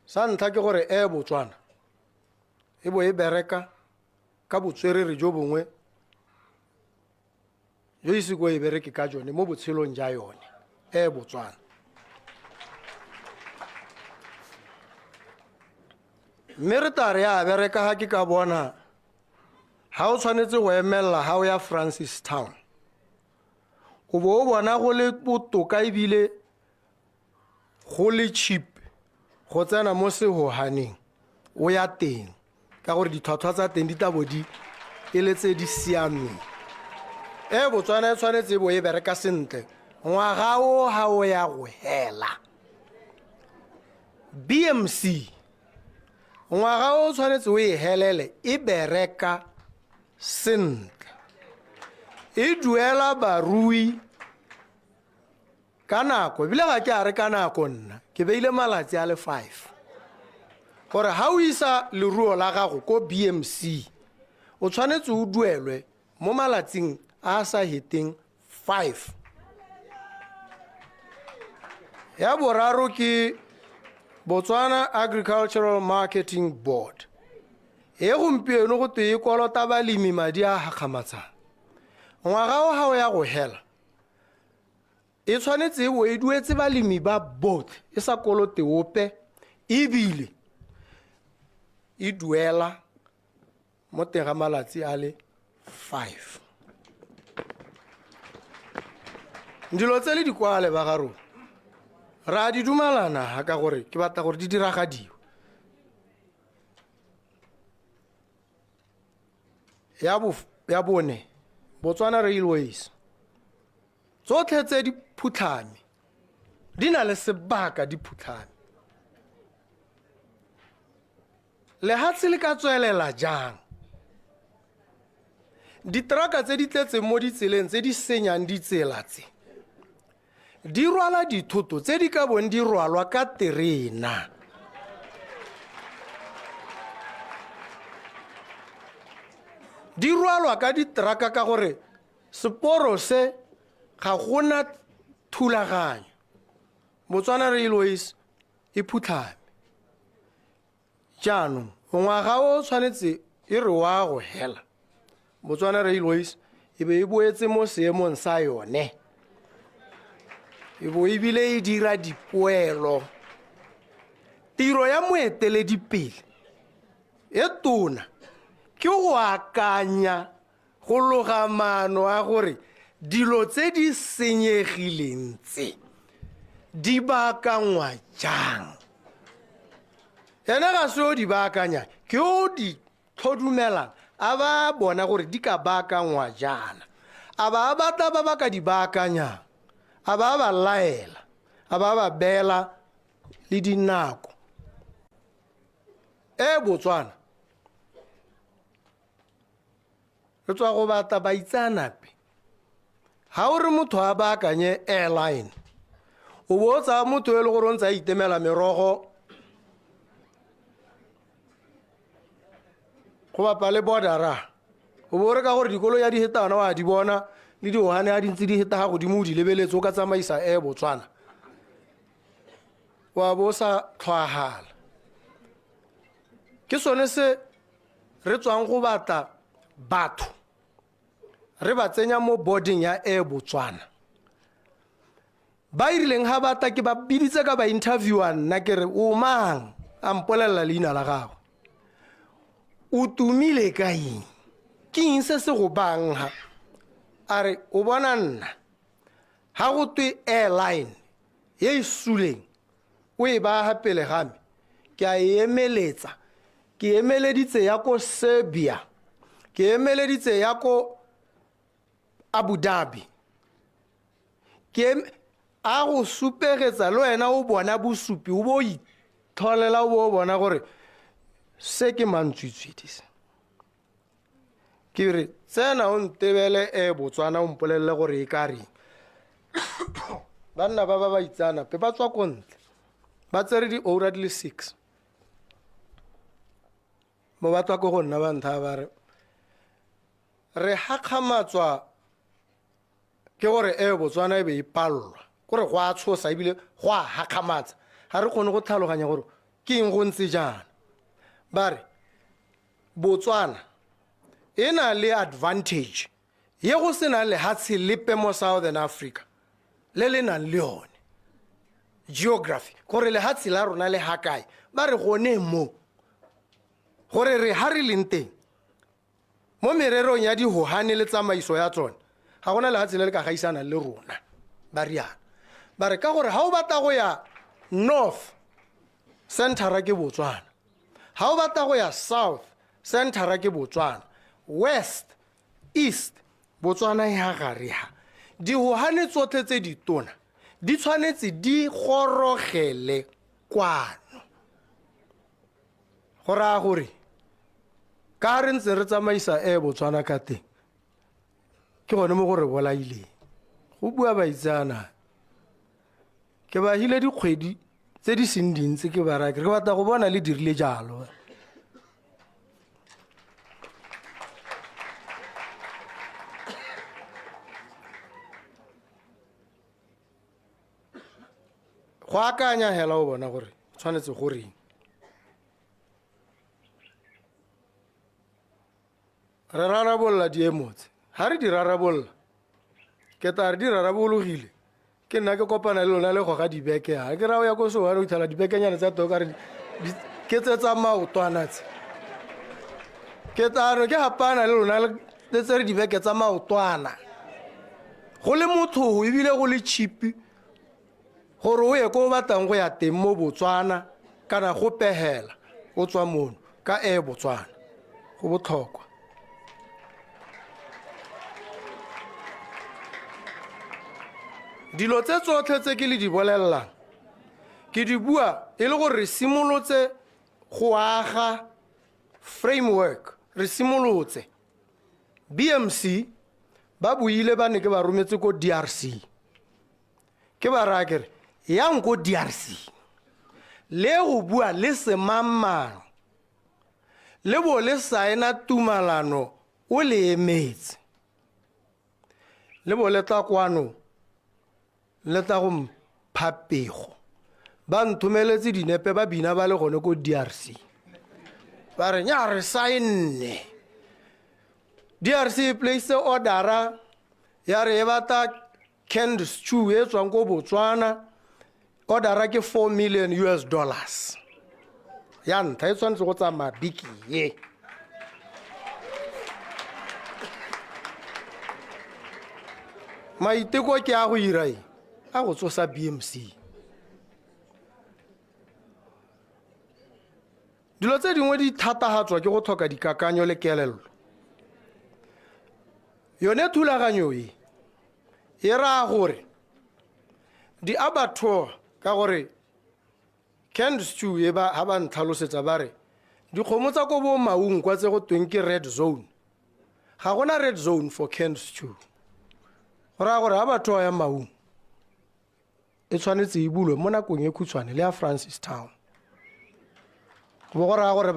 Sa ntlha ke gore e Botswana e bo e bereka ka botswerere jo bongwe jo ise ko e bereke ka jone mo botshelong ja yone e Botswana. Mme re tla re ya bereka ga ke ka bona ga o tshwanetse go emelela ga o ya Francistown, o bo o bona go le botoka ebile go le cheap go tsena mo sehohaneng o ya teng, ka gore ditlhwatlhwa tsa teng di tla bo di e le tse di siameng. E Botswana e tshwanetse e bo e bereka sentle ngwaga o ga o ya go hela. BMC ngwaga o tshwanetse o e helele e bereka sentle, e duela barui ka nako, ebile ga ke a re ka nako, nna ke beile malatsi a le 5 gore ga o isa leruo la gago ko BMC o tshwanetse o duelwe mo malatsing a sa heteng 5. Ya boraro ke Botswana Agricultural Marketing Board e gompieno go twe e kolota balemi madi a gakgamatsang. Ngwaga o ga o ya go hela e tshwanetse e bo e duetse balemi ba botlhe e sa kolote ope, ebile e duela mo teng ga malatsi a le 5. Dilo tse le di kwale ba ga rona re a di dumalana ga ka gore ke batla gore di diragadiwe. Ya bone, Botswana Railways tsotlhe tse di phutlhame di na le sebaka di phutlhame. Lehatshe le ka tswelela jang? Diteraka tse di tletseng mo ditseleng tse di senyang ditsela tse di rwala dithoto tse di ka bong di rwalwa ka terena. Di rwalwa ka diteraka ka gore seporo se ga gona thulaganyo. Botswana Railways e phutlhame. Jaanong ngwaga o tshwanetse e re wa go hela Botswana Railways e be e boetse mo seemong sa yone, e bo ebile e dira dipoelo. Tiro ya moeteledipele e tona ke go akanya, go loga maano a gore dilo tse di senyegileng tse di baakangwa jang. Ene ga se o di baakanya, ke o di tlhodumelang a ba bona gore di ka baakangwa jaana, a ba batla ba ba ka di baakanyang, a ba ba laela, a ba ba beela le dinako. E Botswana re tswa go batla baitseanape. Ga o re motho a baakanye airline, o bo o tsaya motho e le gore o ntse a itemela merogo go bapa le bordera, o bo o re ka gore dikoloi ya di hetana wa di bona le diohane a di ntse di heta ga godimo o di lebeletse, o ka tsamaisa Air Botswana wa bo o sa tlhwahala. Ke sone se re tswang go batla batho. Re ba tsenya mo boarding ya Air Botswana. Ba e rileng ga ba tla ke ba biditse ka ba interviewa nna ke re o mang, a mpolelela leina la gagwe. O tumile ka eng? Ke eng se se go bang ha? A re o bona nna ga go twe airline ye e suleng o e baya pele ga me, ke a e emeletsa. Ke emeleditse ya ko Serbia, ke emeleditse ya ko Abu Dhabi. Ke a go supegetsa le wena o bona bosupi, o bo itlholela, o bo o bona gore se ke mantswitswidi se. Ke re tsena o ntebele e Botswana o mpolelele gore e ka reng. Banna ba ba ba itsaanape ba tswa ko ntle, ba tsere dioura di le 6. Mo ba tswa ko go nna ba nthaya ba re re hakgamatswa ke gore e Botswana e be e pallwa, kore go a tshosa ebile go a hakgamatsa, ga re kgone go tlhaloganya gore ke eng go ntse jaana. Ba re Botswana e na le advantage ye go senang lehatshe lepe mo Southern Africa le le nang le yone geography, gore lehatshe la rona le ha kae. Ba re gone mo gore re ha re leng teng mo mererong ya dihohane le tsamaiso ya tsone, ga gona lehatshe le le ka gaisanang le rona. Ba riana ba re ka gore ha o batla go ya north, centera ke Botswana, ha o batla go ya south, centera ke Botswana, west, east, Botswana e ha gare ha. Dihohane tsotlhe tse ditona di tshwanetse di gorogele kwano. Go raya gore ka re ntse re tsamaisa e Botswana ka teng, ke gone mo go re bolaileng. Go bua baitseanape, ke ba hile dikgwedi tse di seng dintsi ke ba raya ke re ke batla go bona le dirile jalo. Go akanya hela o bona gore tshwanetse go reng. Re rarabolola diemo tse, ga re di rarabolola ke tla re di rarabologile, ke nna ke kopana le lona le goga dibeke. Ha ke ra o ya ko Soweto o fitlhela dibekenyana tsa teng o ka re ke tse tsa maotwana tse. Ke tla re ke gapana le lona le tsere dibeke tsa maotwana, go le motho ebile go le cheap gore o ye ko o batlang go ya teng mo Botswana kana go pegela o tswa mono ka Air Botswana. Go botlhokwa. Dilo tse tsotlhe tse ke le di bolelelang ke di bua e le gore re simolotse go aga framework, re simolotse. BMC ba buile ba ne ke ba rometse ko DRC, ke ba raya ke re yang ko DRC le go bua le semangmang le bo le saena tumalano o le emetse, le bo le tla kwano le tla go mpha pego. Ba nthomeletse dinepe ba bina ba le gone ko DRC, ba re nya re saenne. DRC e place ordera ya re e batla canned stew e tswang ko Botswana, ordera ke 4 million US dollars ya ntlha e tshwanetse go tsamaya biki ye. Maiteko ke a go ira eng? A go tsosa BMC. Dilo tse dingwe di thatahatswa ke go tlhoka dikakanyo le kelello. Yone thulaganyo e e raya gore di-abattoir, ka gore canned stew e ba ha ba ntlhalosetsa ba re dikgomo tsa ko bo Maung kwa tse go tweng ke red zone, ga gona red zone for canned stew. Go raya gore abattoir ya Maung e tshwanetse e bulwe mo nakong e khutshwane le ya Francistown. Go bo go raya gore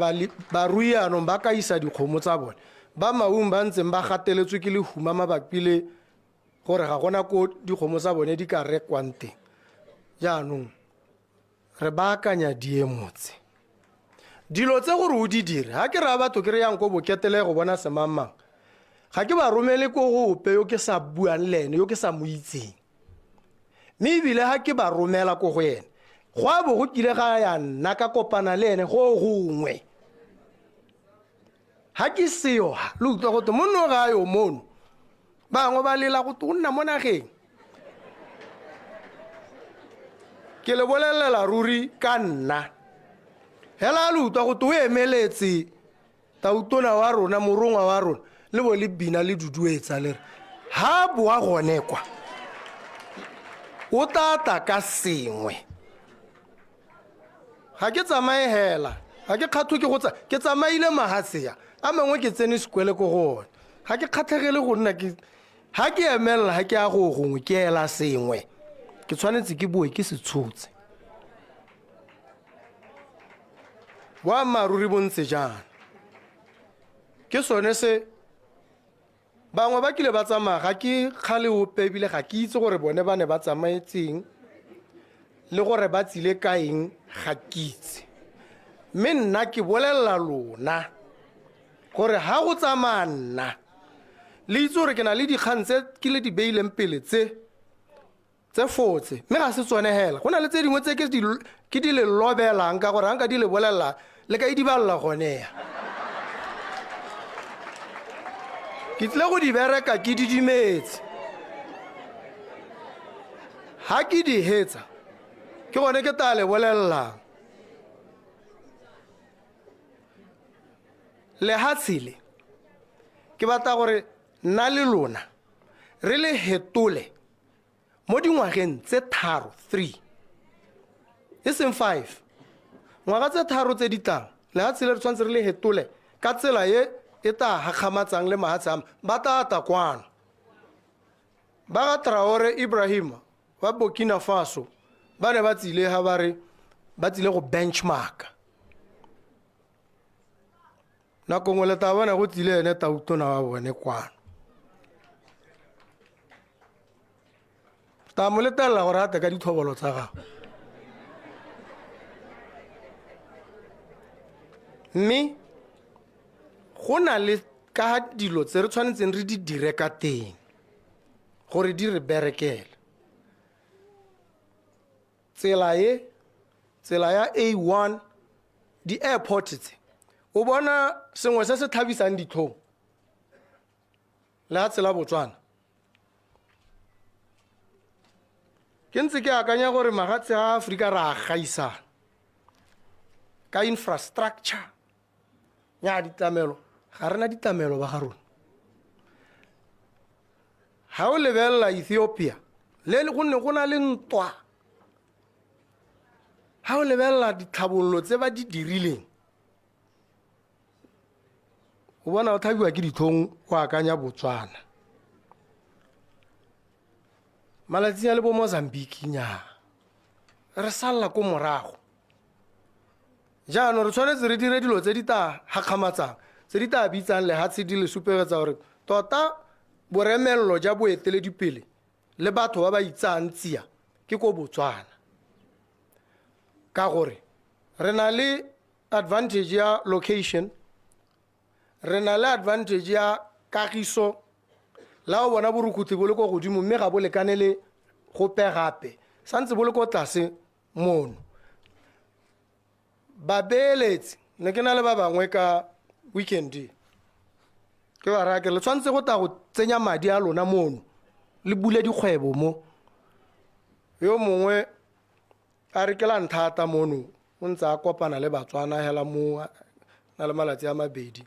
barui jaanong ba ka isa dikgomo tsa bone ba Maung ba ntseng ba gateletswe ke lehuma mabapi le gore ga gona ko dikgomo tsa bone di ka rekwang teng. Jaanong re baakanya diemo tse. Dilo tse gore o di dire, ha ke raya batho ke re yang ko Boketele go bona semangmang, Ga ke ba romele ko go ope yo ke sa buang le ene, yo ke sa mo itseng. Mme ebile ga ke ba romela ko go ene, go a bo go kile ga ya nna ka kopana le ene go gongwe. Ga ke seo, le utlwa gote monno ga a yo mono. Bangwe ba lela gote o nna mo nageng. Ke le bolelela ruri ka nna. Hela le utlwa gote o emeletse tautona wa rona, morongwa wa rona, le bo le bina le duduetsa le re ha boa gone kwa o tla tla ka sengwe. Ga ke tsamaye hela, ga ke kgathwe ke go tsa, ke tsamaile mahatshe a mangwe, ke tsene sekwele ko go one. Ga ke kgatlhegele go nna ke ga ke emelela, ga ke ya go gongwe ke ela sengwe, ke tshwanetse ke boe ke se tshotse. Boammaaruri bo ntse jaana. Ke sone se bangwe ba kile ba tsamaya, ga ke kgale ope ebile ga ke itse gore bone ba ne ba tsamaetseng le gore ba tsile ka eng, ga ke itse. Mme nna ke bolelela lona gore ha go tsamaya nna, le itse gore ke na le dikgang tse ke le di beileng pele tse fotse, mme ga se tsone hela. Go na le tse dingwe tse ke di le lobelang ka gore ga nka di le bolelela le ka e di balela gone ya. Ke tlile go di bereka ke didimetse. Ha ke di hetsa, ke gone ke tla le bolelelang. Lehatshe le, ke batla gore nna le lona re le hetole mo dingwageng tse 3, 3, e seng 5. Ngwaga tse 3 tse di tlang, lehatshe le re tshwanetse re le hetole ka tsela e e tla hakgamatsang le mahatshe a ba tla ata kwano. Ba ga Traore Ibrahim wa Burkina Faso ba ne ba tsile ha ba re ba tsile go benchmark. Nako nngwe le tla bona go tsile ene tautona wa bone kwano. Ta mo letella gore a tle ka dithobolo tsa gagwe. Mme go na le ka dilo tse re tshwanetseng re di dire ka teng gore di re berekele. Tsela e, tsela ya A1, di-airport tse, o bona sengwe se se tlhabisang ditlhong le ha tsela Botswana. Ke ntse ke akanya gore mahatshe a Aforika re a gaisana ka infrastructure ya ditlamelo. Ga rena ditlamelo ba ga rona. Ha o lebelela Ethiopia, le le gonne go na le ntwa. Ha o lebelela ditlhabololo tse ba di dirileng, o bona o tlhabiwa ke ditlhong go akanya Botswana. Malatsi a le bo Mozambique nnyaa, re salla ko morago. Jaanong re tshwanetse re dire dilo tse di tla hakgamatsang, tse di tla bitsang lehatshe di le supegetsa gore tota boremello ja boeteledipele le batho ba ba itsang tsia ke ko Botswana. Ka gore re na le advantage ya location, re na le advantage ya kagiso, la o bona borukgutlhi bo le ko godimo mme ga bo lekane le gope gape, santse bo le ko tlase mono. Babeeletsi, ne ke na le ba bangwe ka weekend, ke ba raya ke re le tshwanetse go tla go tsenya madi a lona mono, le bule dikgwebo mo. Yo mongwe a re ke la nthata mono, o ntse a kopana le Batswana hela mo, na le malatsi a mabedi.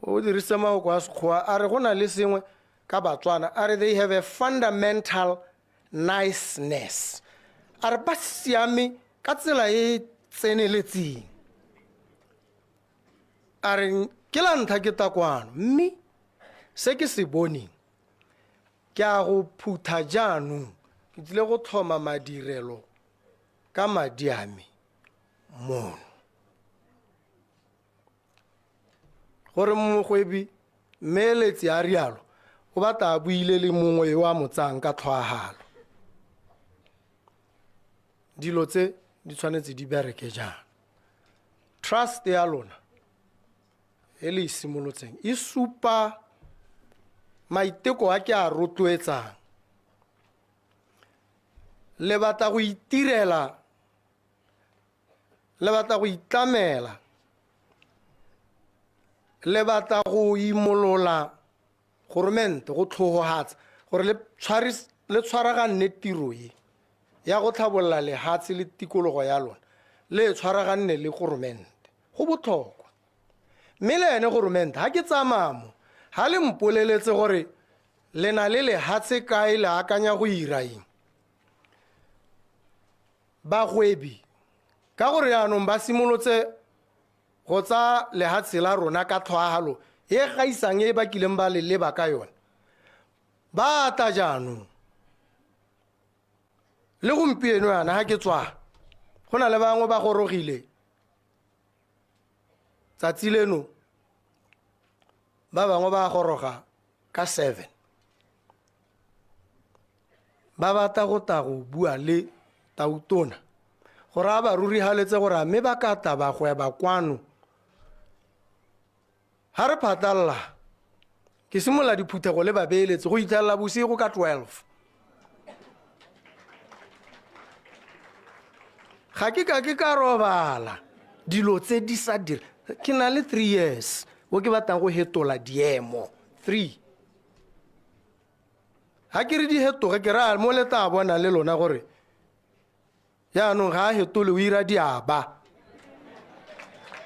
O dirisitse mafoko a Sekgowa, a re go na le sengwe ka Batswana, a re they have a fundamental niceness. A re ba siame ka tsela e tseneletseng. A re ke la ntlha ke tla kwano, mme se ke se boneng ke a go phutha jaanong, ke tlile go tlhoma madirelo ka madi a me mono. Gore mogwebi mmeeletsi a rialo, o batla a buile le mongwe yo a mo tsayang ka tlhoahalo. Dilo tse di tshwanetse di bereke jang. Trust ya lona e le e simolotseng e supa Maiteko a ke a rotloetsang. Le batla go itirela, le batla go itlamela, le batla go imolola goromente go tlhogogatsa gore le tshwaraganne tiro e ya go tlhabolola lehatshe le tikologo ya lona, le tshwaraganne le goromente. Go botlhokwa. Mme le ene goromente ha ke tsamaya mo, ha le mpoleletse gore le na le lehatshe kae, le akanya go ira eng. Bagwebi ka gore jaanong ba simolotse go tsaya lehatshe la rona ka tlhoahalo e gaisang e ba kileng ba le leba ka yone, ba tla jaanong. Le gompieno yana ha ke tswa, go na le bangwe ba gorogile tsatsi leno, ba bangwe ba goroga ka 7. Ba batla go tla go bua le tautona gore a ba rurihaletse gore a mme ba ka tla ba gweba kwano. Ha re phatalla, ke simolola diphuthego le babeeletsi go itlhelela bosigo ka 12. Ga ke ka ke ka robala dilo tse di sa dire. Ke na le 3 years o ke batlang go hetola diemo. 3. Ha ke re di hetoge, ke raya mo le tla bona le lona gore jaanong ga a hetole, o ira diaba.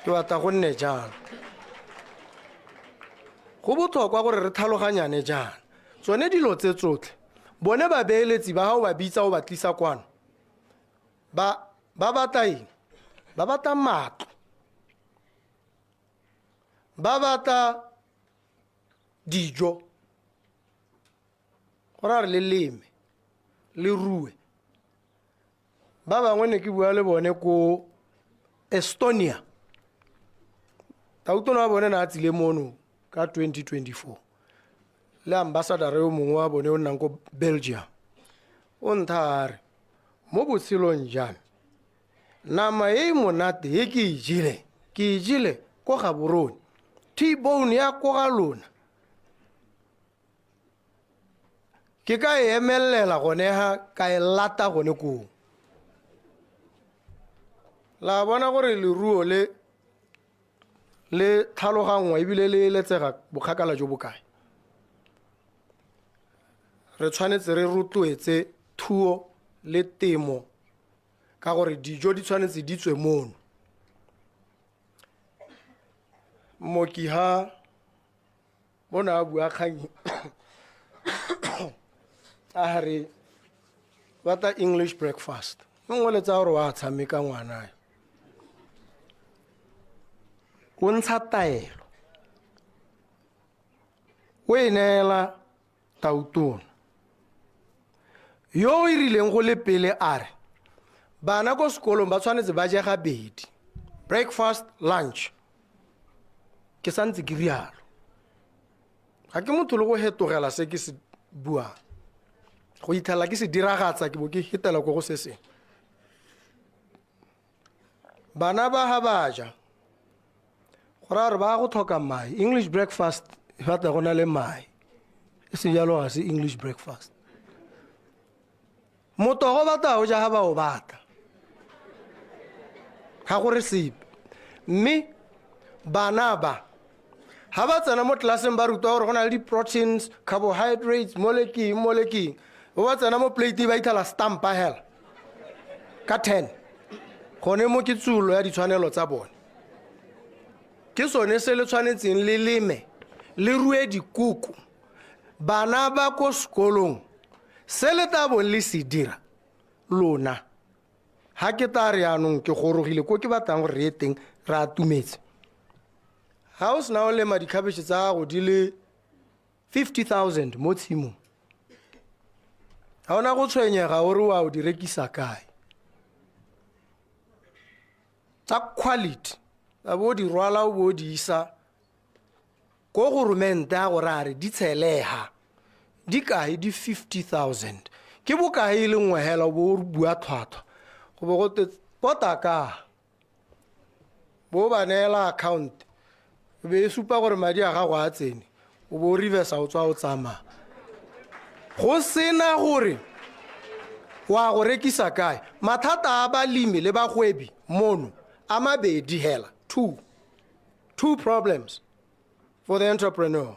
Ke batla go nne jalo. Go botlhokwa gore re tlhaloganyane jaana. Tsone dilo tse tsotlhe, bone babeeletsi ba gago ba bitsa o ba tlisa kwano, ba batla eng? Ba batla matlo, ba batla dijo, gore a re le leme, le rue. Ba bangwe ne ke bua le bone ko Estonia. Tautona wa bone na a tsile mono ka 2024. Le ambassador yo mongwe wa bone o nnang ko Belgium. O ntha a re, mo botshelong jwa me, nama e e monate e ke e jele, ke e jele ko Gaborone. T-bone ya ko ga lona. Ke ka e emelela gone ha, ka e lata gone koo. La bona gore leruo le le tlhaloganngwa ebile le eletsega bokgakala jo bokae. Re tshwanetse re rotloetse thuo le temo ka gore dijo di tshwanetse di tswe mono. Mooki ha bona a bua kgang a re batla English breakfast. Nngwe le tsa gore wa tshameka ngwana yo. O ntsha taelo, o e neela tautona yo o e rileng go le pele a re bana ko sekolong ba tshwanetse ba je gabedi, breakfast, lunch. Ke santse ke rialo, ga ke motho le go hetogela se ke se buang, go itlhela ke se diragatsa ke bo ke hetela ko go se sengwe. Bana ba ha ba ja, go raya gore ba go tlhoka mae. English breakfast e batla go na le mae, e seng jalo ga se English breakfast. Motogo batla o ja ha ba o batla, ga gore sepe. Mme bana ba ha ba tsena mo tlelaseng ba rutwa gore go na le di-proteins, carbohydrates, mo le keng, mo le keng. Bo ba tsena mo plate ba itlhela stampa hela ka 10. Gone mo ke tsulo ya ditshwanelo tsa bone. Ke sone se le tshwanetseng le leme, le rue dikoko. Bana ba ko sekolong, se le tla bong le se dira lona. Ha ke tla re jaanong ke gorogile ko ke batlang gore re ye teng, re atumetse. Ha o sena o lema dikhabetšhe tsa gago di le 50,000 mo tshimong, ga ona go tshwenyega gore wa o di rekisa kae. Tsa quality, a bo di rwala o bo di isa ko goromente a gore a re di tshelega, di kae di 50,000. Ke bokae e le nngwe hela o bo o bua tlhwatlhwa, go bo go te pota ka bo ba neela account, e be e supa gore madi a gago a tsene. O bo o reversa o tswa o tsamaya. Go sena gore wa go rekisa kae. Mathata a balemi le bagwebi mono a mabedi hela. Two. Two problems for the entrepreneur.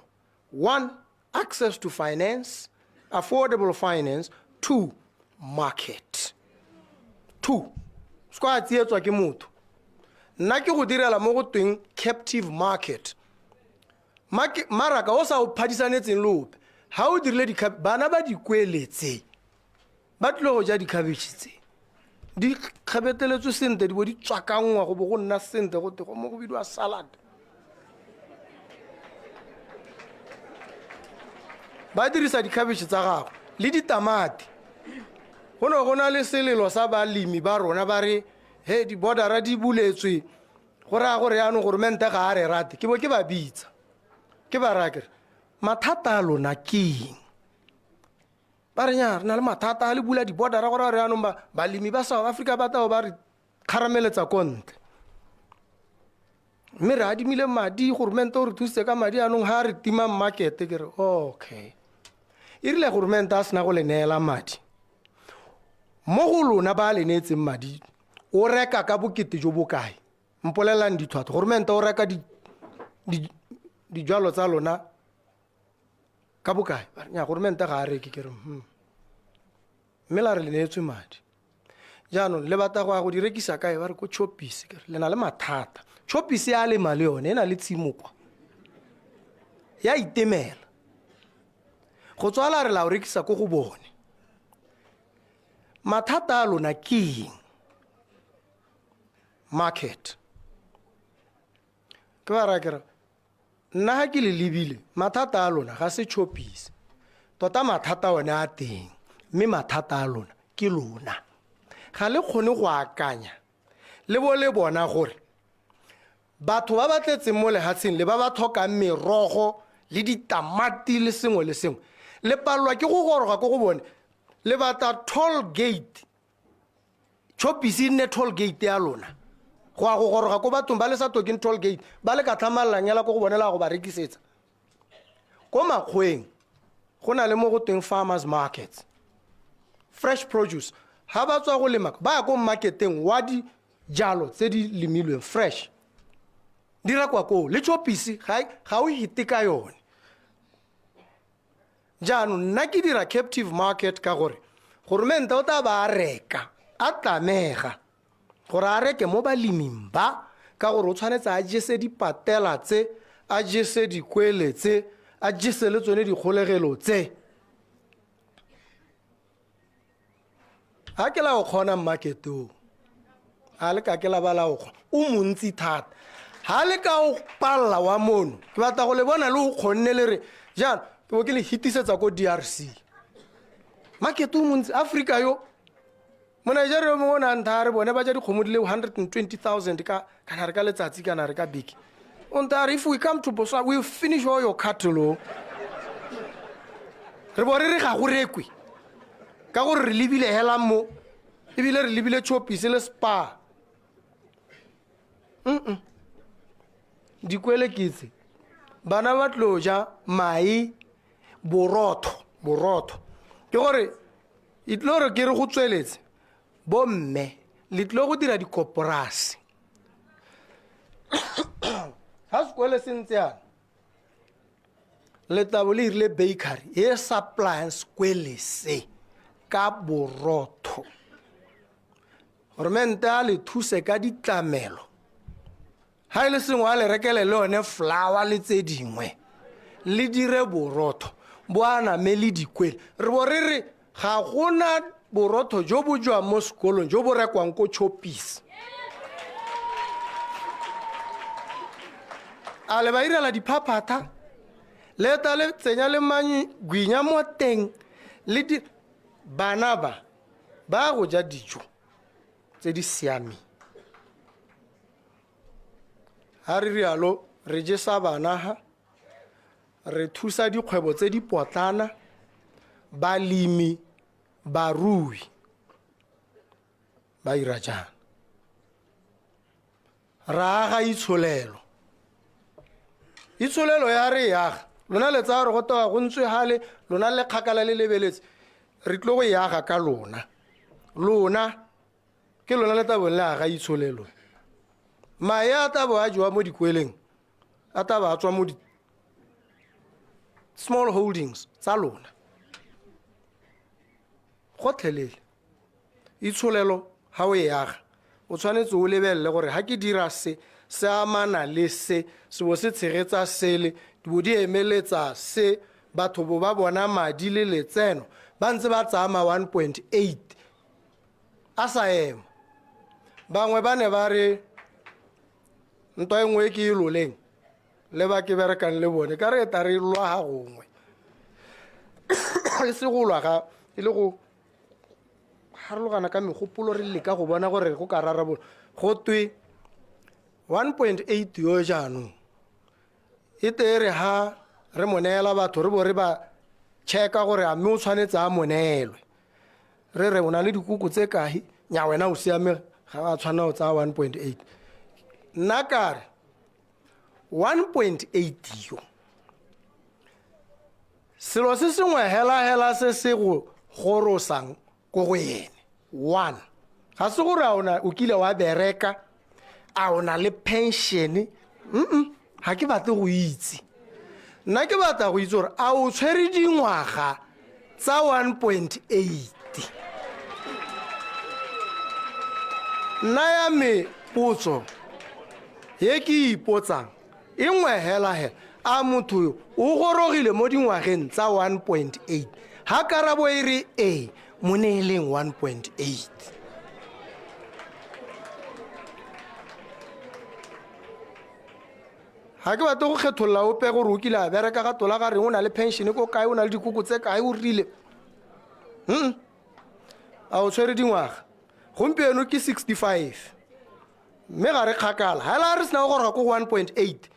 One, access to finance, affordable finance. Two, market. Two. Se kwa tsietswa ke motho. Nna ke go direla mo go tweng captive market. Maraka o sa o phadisanetseng le ope. Ha o dirile bana ba dikweletse ba tlile go ja dikhabetšhe tse. Di kgabeteletswe sentle, di bo di tswakanngwa go bo go nna sentle, go te go mo go bidiwa salad. Ba dirisa dikhabetšhe tsa gago le ditamati. Go ne go na le selelo sa balemi ba rona ba re, he, di-bordera di buletswe, go raya gore jaanong goromente ga a re rate. Ke bo ke ba bitsa, ke ba raya ke re, mathata a lona ke eng? Ba re nya, re na le mathata a le bula di-bordera, go raya gore jaanong balemi ba South Africa ba tla ba re kgarameletsa ko ntle. Mme re adimile madi, goromente o re thusitse ka madi, jaanong ha re tima market. Ke re, okay. E rile goromente a sena go le neela madi, mo go lona ba le neetseng madi, o reka ka bokete jo bo kae? Mpolelelang ditlhwatlhwa. Goromente o reka dijalo tsa lona ka bokae? Ba re, nya, goromente ga a reke. Ke re, Mme la re le neetswe madi. Jaanong le batla go ya go di rekisa kae? Ba re ko Choppies. Ke re, le na le mathata. Choppies ya lema le yone, e na le tshimo kwa. Ya itemela. Go tswala re la o rekisa ko go bone. Mathata a lona ke eng? Market. Ke ba raya ke re, nna ha ke le lebile, mathata a lona ga se Choppies. Tota mathata one a teng, mme mathata a lona ke lona. Ga le kgone go akanya, le bo le bona gore batho ba ba tletseng mo lefatsheng le ba ba tlhokang merogo le ditamati le sengwe le sengwe, le palelwa ke go goroga ko go bone. Le batla toll gate, Choppies e nne toll gate ya lona, go ya go goroga ko bathong ba le sa tlhokeng toll gate, ba le ka tlhamallang hela ko go bone la go ba rekisetsa. Ko makgweng go na le mo go tweng farmers markets, fresh produce. Ha ba tswa go lema, ba ya ko marketeng wa dijalo tse di lemilweng fresh, di rekwa koo. Le Choppies ga o hite ka yone. Jaanong nna ke dira captive market ka gore goromente o tla ba a reka, a tlamega gore a reke mo baleming ba, ka gore o tshwanetse a jese dipatela tse, a jese dikwele tse, a jese le tsone dikgolegelo tse. Ha ke la o kgona market o, ha le ka ke la ba la o kgona, o montsi thata. Ha le ka o palla wa mono, ke batla go le bona le o kgonne le re, jaanong ke bo ke le hitisetsa ko DRC. Market o montsi, Africa yo. Mo Nigeria yo mongwe o ne a ntha a re bone ba ja dikgomo di le 120,000 ka, kana re ka letsatsi, kana re ka beke. O ntha a re, if we come to Botswana, we will finish all your cattle o. Re bo re re ga go rekwe, ka gore re lebile hela mo, ebile re lebile Choppies le Spar. Dikwele ke tse. Bana ba tlo ja mae, borotho, borotho. Ke gore, e tlo re ke re go tsweletse, bomme, le tlo go dira dikoporasi. Ha sekolo se ntse yana, le tla bo le hirile bakery e supplyang sekwele se ka borotho. Goromente a le thuse ka ditlamelo. Ha e le sengwe a le rekele le yone flour le tse dingwe, le dire borotho, bo aname le dikwele. Re bo re re ga gona borotho jo bo jwang mo sekolong jo bo rekwang ko Choppies. A le ba irela diphaphatha, le ta le tsenya le mangwinya mo teng, le di bana ba ba go ja dijo tse di siameng. Ha re rialo, re jesa bana ha, re thusa dikgwebo tse di potlana, balemi, barui ba ira jang. Ra aga itsholelo. Itsholelo ya re e aga, Lona le tsaya gore go tewa go ntswe gale, lona le kgakala le lebeletse. Re tlo go e aga ka lona. Lona ke lona le tabong le aga itsholelo. Mae a tabo a jewa mo dikweleng, a tabo a tswa mo di small holdings tsa lona. Gotlhelele itsholelo ha o e aga, o tshwanetse o lebelele gore ha ke dira se, se amana le se, se bo se tshegetsa sele, di bo di emeletsa se, batho bo ba bona madi le letseno, ba ntse ba tsaya ma 1.8 a sa ema. Bangwe ba ne ba re ntwa e nngwe e ke e loleng le ba ke berekang le bone, ka re e ta re lwa ga gongwe. E se go lwa ga, e le go harologana ka megopolo, re leka go bona gore go ka rarabolola. Go twe 1.8 yo jaanong e te re ha re mo neela batho, re bo re ba checka gore a mme o tshwanetse a mo neelwe. Re re o na le dikoko tse kae? Nya wena o siame, ga wa tshwanela go tsaya 1.8. Nna ka re 1.8 yo, selo se sengwe hela hela se se go gorosang ko go ene, one, ga se gore a o kile wa bereka, a o na le pension, ga ke batle go itse. Nna ke batla go itse gore a o tshwere dingwaga tsa 1.8. Nna ya me potso e ke ipotsang e nngwe hela hela, a motho yo o gorogile mo dingwageng tsa 1.8? Ha karabo e re ee, mo neeleng 1.8. Ga ke batle go kgetholola ope gore o kile a bereka ga tola ga reng, o na le pension ko kae, o na le dikoko tse kae, o rile. A o tshwere dingwaga? Gompieno ke 65. Mme ga re kgakala. Ha la re sena go goroga ko 1.8,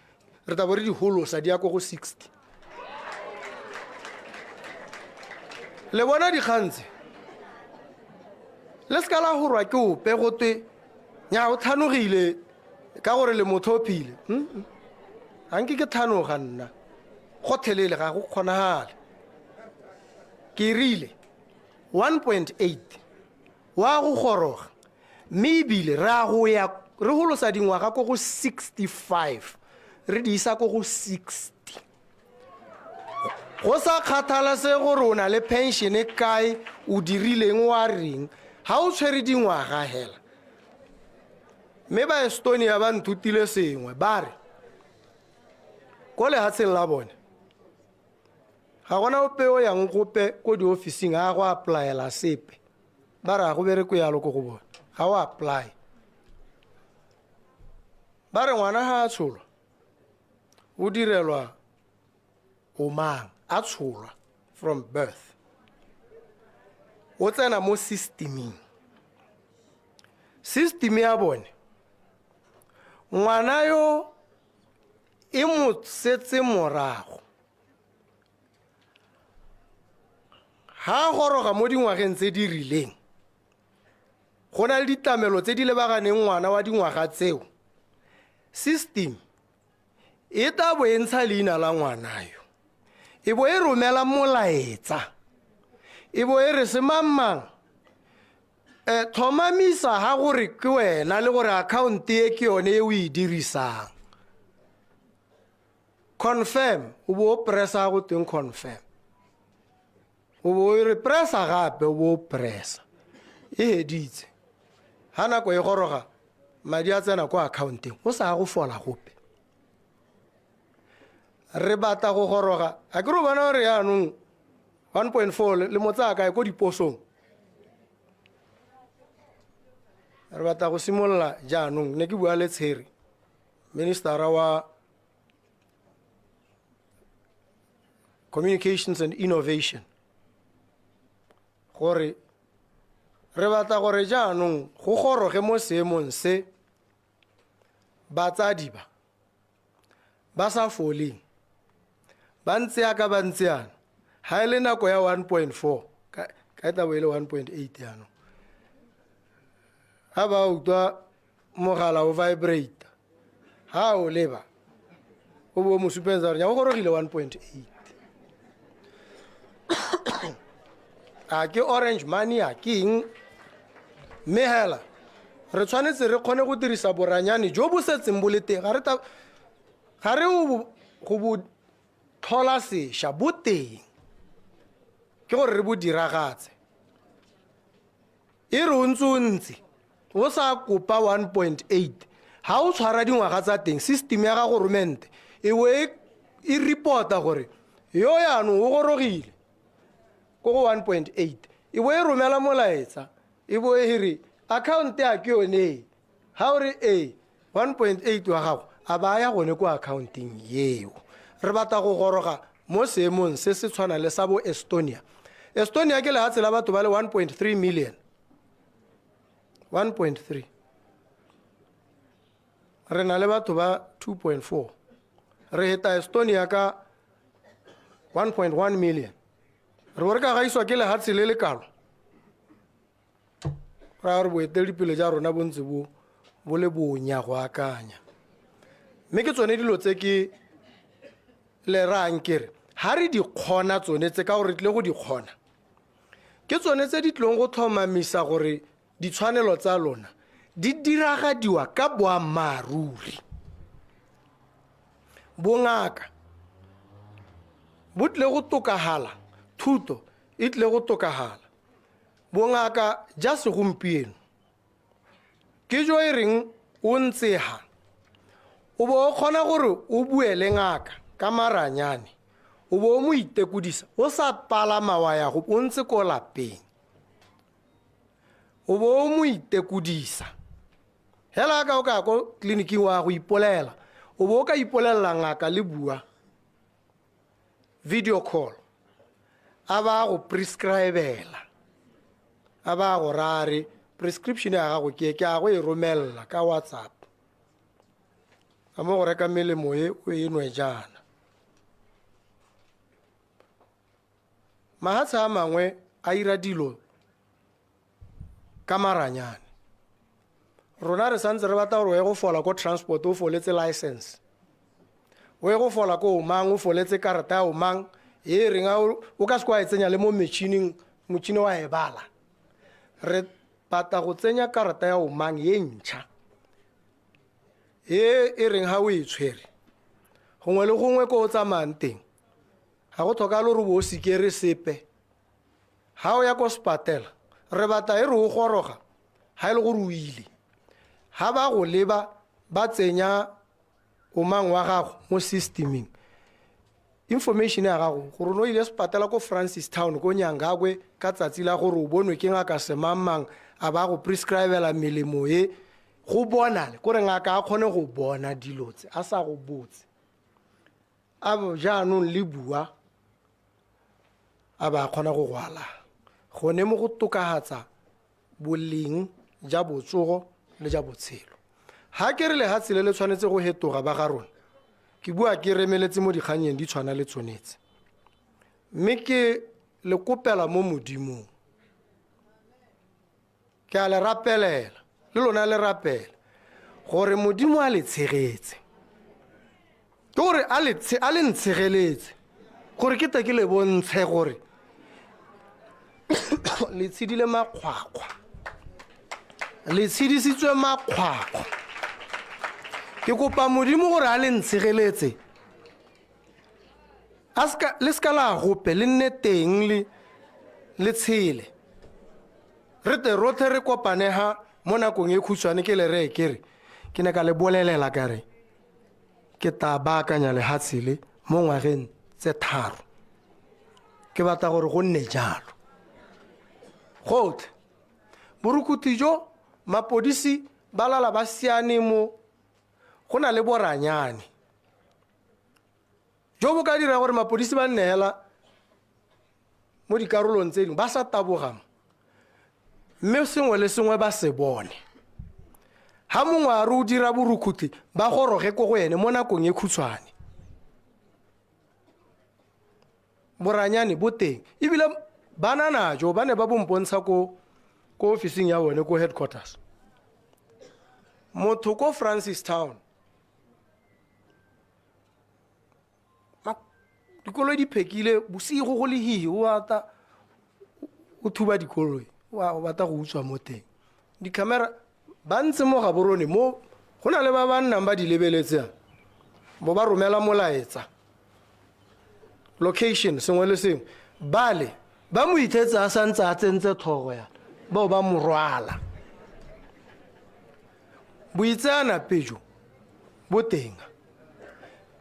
re tla bo re di holosa di ya ko go 60. Le bona dikgang tse? Le seka la horwa ke ope go twe nya o tlhanogile ka gore le motho o phile. Ga nke ke tlhanoga nna. Gotlhelele ga go kgonagale. Ke rile 1.8 wa go goroga, mme ebile re a go ya re holosa dingwaga ko go 65, re di isa ko go 60. Go sa kgathalesege gore o na le pension kae, o dirileng wa reng, ha o tshwere dingwaga hela. Mme ba Estonia ba nthutile sengwe, ba re ko lehatsheng la bone ga gona ope o yang gope ko diofising a go applyela sepe. Ba re ga go bereke yalo ko go bone, ga o apply. Ba re ngwana ga a tsholwa o direlwa o mang, a tsholwa from birth, o tsena mo systeming. System ya bone, ngwana yo e mo setse morago. Ha goroga mo dingwageng tse di rileng, go na le ditlamelo tse di lebaganeng ngwana wa dingwaga tseo. System e tla bo e ntsha leina la ngwana yo, e bo e romela molaetsa, e bo e re semangmang, tlhomamisa ha gore ke wena le gore account e ke yone e o e dirisang. Confirm, o bo o pressa go teng confirm. O bo o re pressa gape, o bo o pressa. E heditse. Ha nako e goroga, madi a tsena kwa accounteng, o sa go fola gope. Re batla go goroga, a ke re o bona gore jaanong 1.4 le mo tsaya kae ko diposong. Re batla go simolola jaanong, ne ke bua le Tshere, ministera wa Communications and Innovation, gore re batla gore jaanong go goroge mo seemong se batsadi ba ba sa foleng ba ntse yaka ba ntse yana, ha e le nako ya 1.4, ka e tla bo e le 1.8 jaanong. Ha ba utlwa mogala o vibrate, ha o leba, O bo mo supenza gore nya o gorogile 1.8. A ke Orange Money, a ke eng? Mme hela re tshwanetse re kgone go dirisa boranyane jo bo setseng bo le teng. Ga re ta ga re go bo tlhola sešwa, bo teng, ke gore re bo diragatse. E re o ntse o ntse o sa kopa 1.8, ga o tshwara dingwaga tsa teng, system ya gago romente e bo e reporta gore yo yaanong o gorogile ko go 1.8, e bo e romela molaetsa, e bo e re account ya ke yone e, ga o re e 1.8 wa gago a ba ya gone ko accounteng eo. Re batla go goroga mo seemong se se tshwanang le sa bo Estonia. Estonia ke lehatshe la batho ba le 1.3 million. 1.3. Re na le batho ba 2.4. Re heta Estonia ka 1.1 million. Re bo re ka gaiswa ke lehatshe le le kalo. Ra gore boeteledipele ja rona bo ntse bo bo le bonya go akanya. Mme ke tsone dilo tse ke le rayang ke re ha re di kgona tsone tse, ka gore re tlile go di kgona, ke tsone tse di tlileng go tlhomamisa gore ditshwanelo tsa lona di diragadiwa ka boammaaruri. Bongaka bo tlile go tokagala, thuto e tlile go tokagala. Bongaka ja segompieno ke jo e reng o ntse ha o bo o kgona gore o bue le ngaka ka maranyane, o bo o mo itekodisa o sa palama wa ya go o ntse ko lapeng, o bo o mo itekodisa. Hela ka o ka ko tleliniking wa go ipolela, o bo o ka ipolelela ngaka le bua video call, a ba go prescribela, a ba go rare prescription ya gago ke ke a go e romella ka WhatsApp, a mo go reka melemo e o e nwe jaana. Mahatshe a mangwe a ira dilo ka maranyane. Rona re santse re batla gore o ye go fola ko transport o foletse license, o ye go fola ko omang o foletse karata ya omang e reng o ka se kwa e tsenya le mo metšhining, motšhini wa e bala. Re batla go tsenya karata ya omang e ntšha e e reng ha o e tshwere gongwe le gongwe ko o tsamayang teng, ga go tlhokagale gore o bo o sikere sepe. Ha o ya ko sepatela, re batla e re o goroga ha e le gore o ile, ha ba go leba ba tsenya omang wa gago mo systeming, information ya gago gore o ne o ile sepatela ko Francistown ko Nyangakwe ka tsatsi la gore o bonwe ke ngaka semangmang, a ba go prescribela melemo e, go bonale kore ngaka a kgone go bona dilo tse a sa go botse. A bo jaanong le bua a ba kgona go go alafa. Gone mo go tokafatsa boleng ja botsogo le ja botshelo. Ha ke re lehatshe le le tshwanetse go hetoga ba ga rona, ke bua ke remeletse mo dikganyeng di tshwana le tsonetse, mme ke le kopela mo Modimong, ke a le rapelela le lona le rapela gore Modimo a le tshegetse, ke gore a le ntshegeletse gore ke tle ke le bontshe gore le tshedile makgwakgwa, le tshedisitswe makgwakgwa. Ke kopa Modimo gore a le ntshegeletse, a seka, le seka la gope, le nne teng le tshele, re tle rotlhe re kopane ha mo nakong e khutshwane. Ke le reye ke re ke ne ka le bolelela ka re ke tla baakanya lehatshe le mo ngwageng tse 3, ke batla gore go nne jalo gotlhe. Borukuthi jo mapodisi ba lala ba siane mo, go na le boranyane jo bo ka dira gore mapodisi ba nne hela mo dikarolong tse dingwe ba sa taboga mo, mme sengwe le sengwe ba se bone. Ha mongwe a re o dira borukhutlhi, ba goroge ko go ene mo nakong e khutshwane. Boranyane bo teng, ebile ba na najo, ba ne ba bo mpontsha ko ofising ya bone ko headquarters. Motho ko Francistown Dikoloi di phekile bosigo go le hihi, o ata o thuba dikoloi, o batla go utswa mo teng. Di-camera ba ntse mo Gaborone mo go na le ba ba nnang ba di lebeletseng, bo ba romela molaetsa location sengwe le sengwe, bale ba mo ithetse a santse a tsentse tlhogo yana, bao ba mo rwala. Boitseanape jo bo teng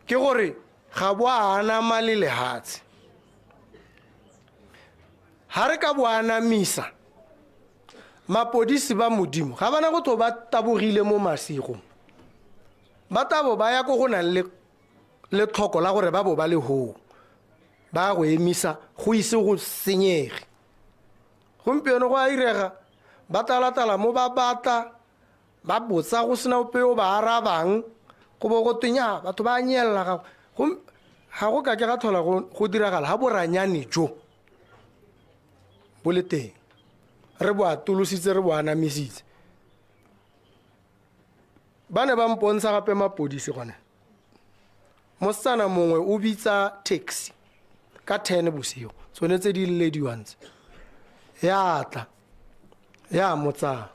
ke gore ga bo a anama le lehatshe. Ha re ka bo anamisa, mapodisi ba Modimo ga bana go tlo ba tabogile mo masigong, ba tabo ba ya ko go nang le letlhoko la gore ba bo ba le hoo, ba go emisa go ise go senyege. Gompieno go a irega, ba talatala mo ba batla, ba botsa go sena ope yo ba arabang, go bo go twe nya batho ba nyelela ga ga go ka ke ga tlhola go diragala ha boranyane jo bo le teng, re bo atolositse, re bo anamisitse. Ba ne ba mpontsha gape mapodisi gone. Mosetsana mongwe o bitsa taxi ka 10 bosigo, tsone tse di lelediwang tse, ya tla ya mo tsaya,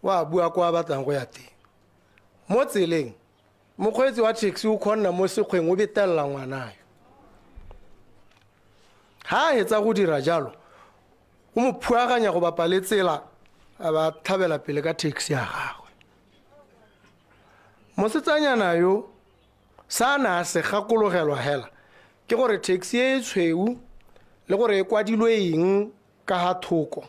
wa bua kwa a batlang go ya teng. Mo tseleng mokgweetsi wa taxi o kgonna mo sekgweng o betelela ngwana yo. Ha a hetsa go dira jalo, o mo phuaganya go bapa le tsela, a ba tlhabela pele ka taxi ya gagwe. Mosetsanyana yo sa na a se gakologelwa hela ke gore taxi e e tshweu le gore e kwadilwe eng ka ha thoko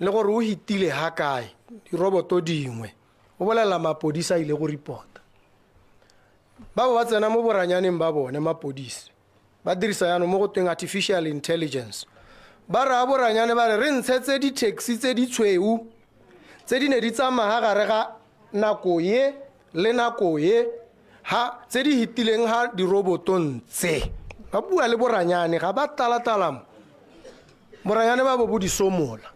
le gore o hitile ha kae, diroboto dingwe. O bolela mapodisa a ile go report-a. Ba bo ba tsena mo boranyaneng ba bone mapodisi, ba dirisa jaanong mo go tweng artificial intelligence. Ba raya boranyane ba re re ntshetse di-taxi tse di tshweu tse di ne di tsamaya gare ga nako ye le nako ye, ha tse di hitileng ha dirobotong tse. Ba bua le boranyane, ga ba talatala mo. Boranyane ba bo bo di somola,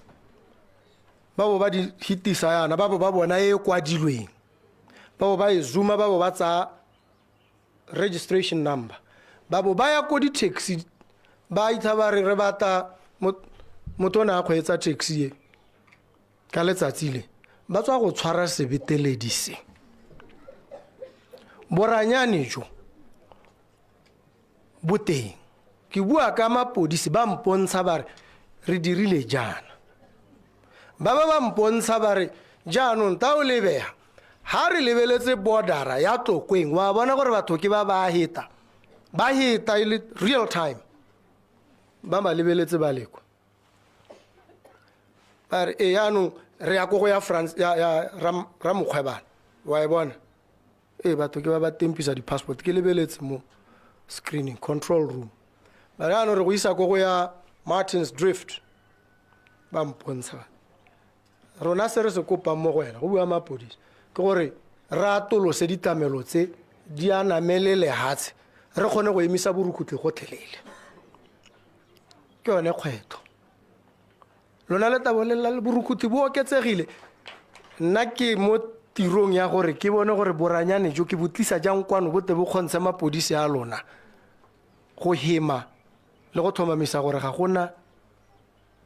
ba bo ba di hitisa yana, ba bo ba bona e kwadilweng, ba bo ba e zooma, ba bo ba tsaya registration number, ba bo ba ya ko di-taxi, ba itha ba re re batla motho o ne a kgweetsa taxi e ka letsatsi le, ba tswa go tshwara sebeteledi se. Boranyane jo bo teng. Ke bua ka mapodisi, ba mpontsha ba re re dirile jaana. Ba ba ba mpontsha ba re jaanong ta o lebega, ha re lebeletse border-a ya Tlokweng, wa bona gore batho ke ba ba heta, ba heta e le real time, ba ba lebeletse ba le kwa. Ba re, e jaanong re ya ko go ya France, ya Ramokgwebana, wa e bona? Ee, batho ke ba ba tempisa di-passport, ke lebeletse mo screening control room. Ba re jaanong re go isa ko go ya Martin's Drift, ba mpontsha. Rona se re se kopang mo go wena, go bua mapodisi, ke gore re atolose ditlamelo tse di anamele lehatshe, re kgone go emisa borukhutlhi gotlhelele. Ke yone kgwetlho. Lona le tla bolelela le borukhutlhi bo oketsegile. Nna ke mo tirong ya gore ke bone gore boranyane jo ke bo tlisa jang kwano, bo tle bo kgontshe mapodisi a lona go hema le go tlhomamisa gore ga gona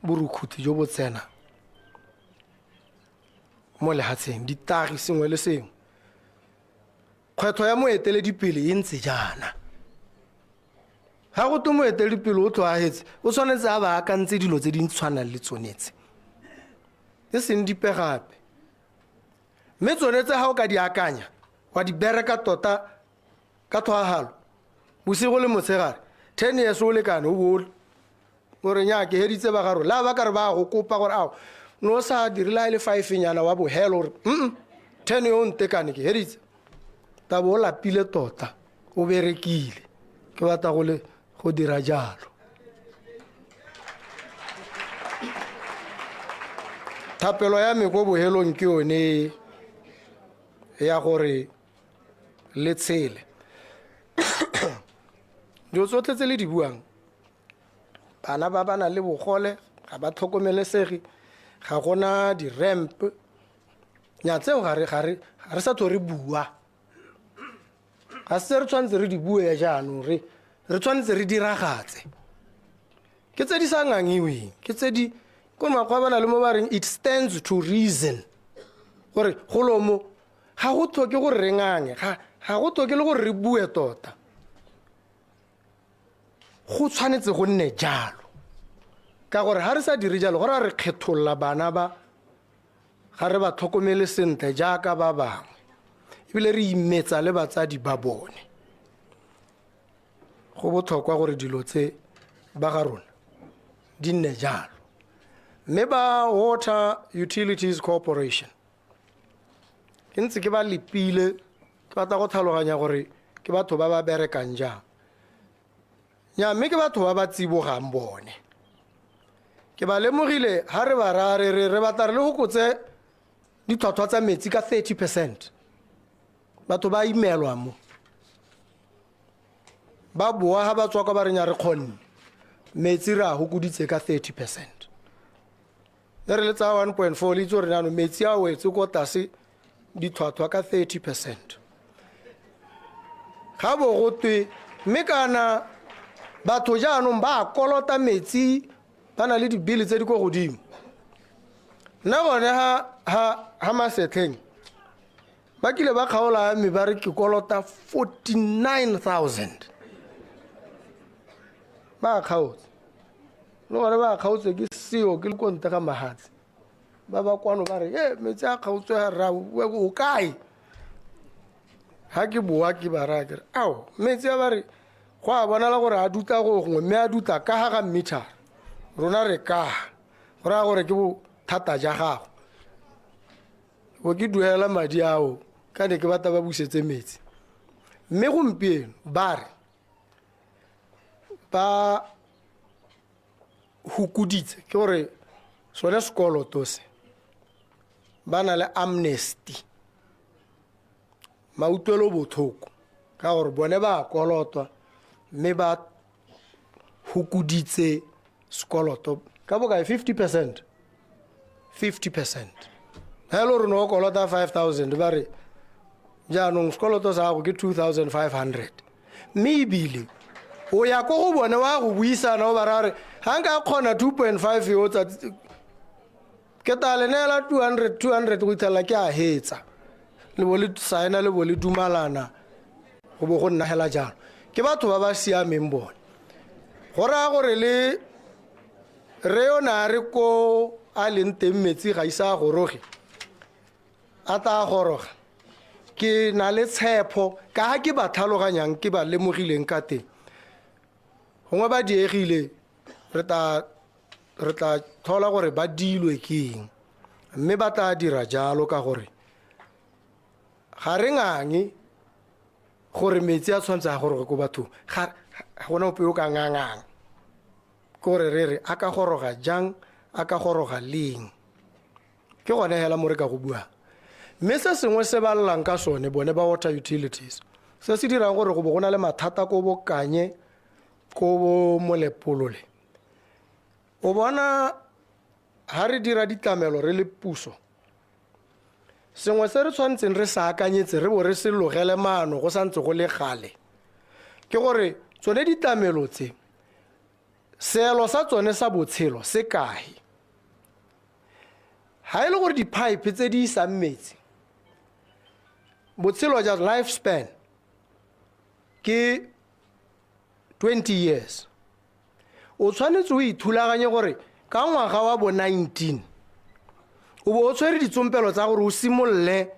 borukhutlhi jo bo tsena mo lehatsheng, ditagi sengwe le sengwe. Kgwetlho ya moeteledipele e ntse jaana. Ga go twe moeteledipele o tlhoahetse, o tshwanetse a ba akantse dilo tse di tshwanang le tsone tse, e seng dipe gape. Mme tsone tse ga o ka di akanya, wa di bereka tota ka tlhoahalo, bosigo le motshegare, 10 years o lekane o bo o re nya ke heditse ba ga rona. Le ha ba ka re ba go kopa gore ao no sa dirile ha e le 5 nyana wa bohelo, gore 10 yo ntekane ke heditse. Tabo o lapile tota, o berekile. Ke batla go le go dira jalo. Thapelo ya me ko bohelong ke yone ya gore le tshele. Dilo tsotlhe tse le di buang, bana ba ba nang le bogole ga ba tlhokomelesege, ga gona di-ramp. Nya tseo ga re sa tlho re bua. Ga se re tshwanetse re di bue jaanong, re re tshwanetse re diragatse. Ke tse di sa ngangiweng, ke tse di ko makgwa ba na le mo ba reng it stands to reason gore golo mo ga go tlhoke gore re ngange, ga go tlhoke le gore re bue tota. Go tshwanetse go nne jalo, ka gore ga re sa dire jalo go ra re kgetholola bana ba, ga re ba tlhokomele sentle jaaka ba bangwe, ebile re imetsa le batsadi ba bone. Go botlhokwa gore dilo tse ba ga rona di nne jalo. Mme ba Water Utilities Corporation ke ntse ke ba lepile, ke batla go tlhaloganya gore ke batho ba ba berekang jang. Nya, mme ke batho ba ba tsibogang bone. Ke ba lemogile ha re ba raya re re re batla re le fokotse ditlhwatlhwa tsa metsi ka 30%. Batho ba imelwa mo. Ba boa ha ba tswa kwa ba re nya re kgonne. Metsi re a fokoditse ka 30%. E re le tsaya 1.4 le itse gore jaanong metsi a wetse ko tlase ditlhwatlhwa ka 30%. Ga bo go twe mme kana batho jaanong ba kolota metsi, ba na le dibili tse di ko godimo. Nna gone ha Masetlheng ba kile ba kgaola mme ba re ke kolota 49,000. Ba kgaotse. Le gone ba kgaotse ke seo ke le ko ntle ga mahatsi. Ba ba kwano ba re, e metsi a kgaotswe ga rra, o kae? Ha ke boa ke ba raya ke re, ao, metsi a ba re, go a bonala gore a dutla go gongwe, mme a dutla ka ga ga meter. Rona re ka, go raya gore ke bothata ja gago. Bo ke duela madi ao, ka ne ke batla ba busetse metsi. Mme gompieno ba re, ba hukoditse, ke gore sone sekoloto se, ba na le amnesty. Mautlwelo botlhoko, ka gore bone ba kolotwa, mme ba hukoditse sekoloto ka bokae? 50%. 50%. Ha e le gore ne o kolota 5,000, ba re jaanong sekoloto sa gago ke 2,500. Mme ebile o ya ko go bone wa go buisana, o ba raya re ga nka kgona 2.5 yo tsatsi ke tla le neela 200, 200 go itlhela ke a hetsa. Le bo le saena, le bo le dumalana, go bo go nna hela jalo. Ke batho ba ba siameng bone. Go raya gore le re yo ne a re ko a leng teng metsi ga ise a goroge, a tla goroga. Ke na le tshepo ka ha ke ba tlhaloganyang, ke ba lemogileng ka teng. Gongwe ba diegile, re tla tlhola gore ba dilwe ke eng, mme ba tla dira jalo ka gore ga re ngange gore metsi a tshwanetse a goroge ko bathong. Ga gona ope yo ka ngangang. Ke gore re re a ka goroga jang, a ka goroga leng. Ke gone hela mo re ka go buang. Mme se sengwe se ba llang ka sone bone ba Water Utilities, se se dirang gore go bo go na le mathata ko bo Kanye, ko bo Molepolole. O bona ha re dira ditlamelo re le puso, sengwe se re tshwanetseng re sa akanyetse re bo re se logele maano go santse go le gale, ke gore tsone ditlamelo tse, seelo sa tsone sa botshelo se kae? Ha e le gore di-pipe tse di isang metsi, botshelo ja lifespan ke 20 years. O tshwanetse o ithulaganye gore ka ngwaga wa bo 19 o bo o tshwere ditsompelo tsa gore o simolole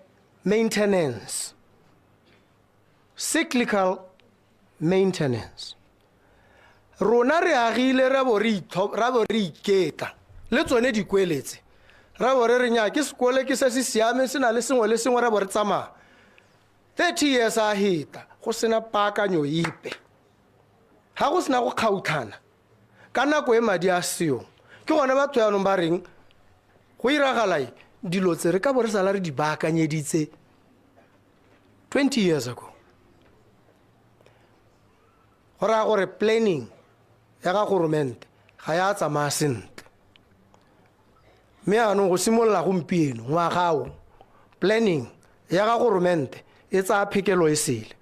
maintenance, cyclical maintenance. Rona re agile ra bo re ra bo re iketla le tsone dikweletse, ra bo re re nya ke sekole ke se se siameng, se na le sengwe le sengwe, ra bo re tsamaya. 30 years a heta go sena paakanyo epe, ga go sena go kgautlhana ka nako e madi a seong. Ke gone batho jaanong ba reng go iragala eng, dilo tse re ka bo re sala re di baakanyeditse 20 years ago. Go raya gore planning ya ga goromente ga ya tsamaya sentle. Mme jaanong go simolola gompieno ngwaga o, planning ya ga goromente e tsaya phekelo e sele.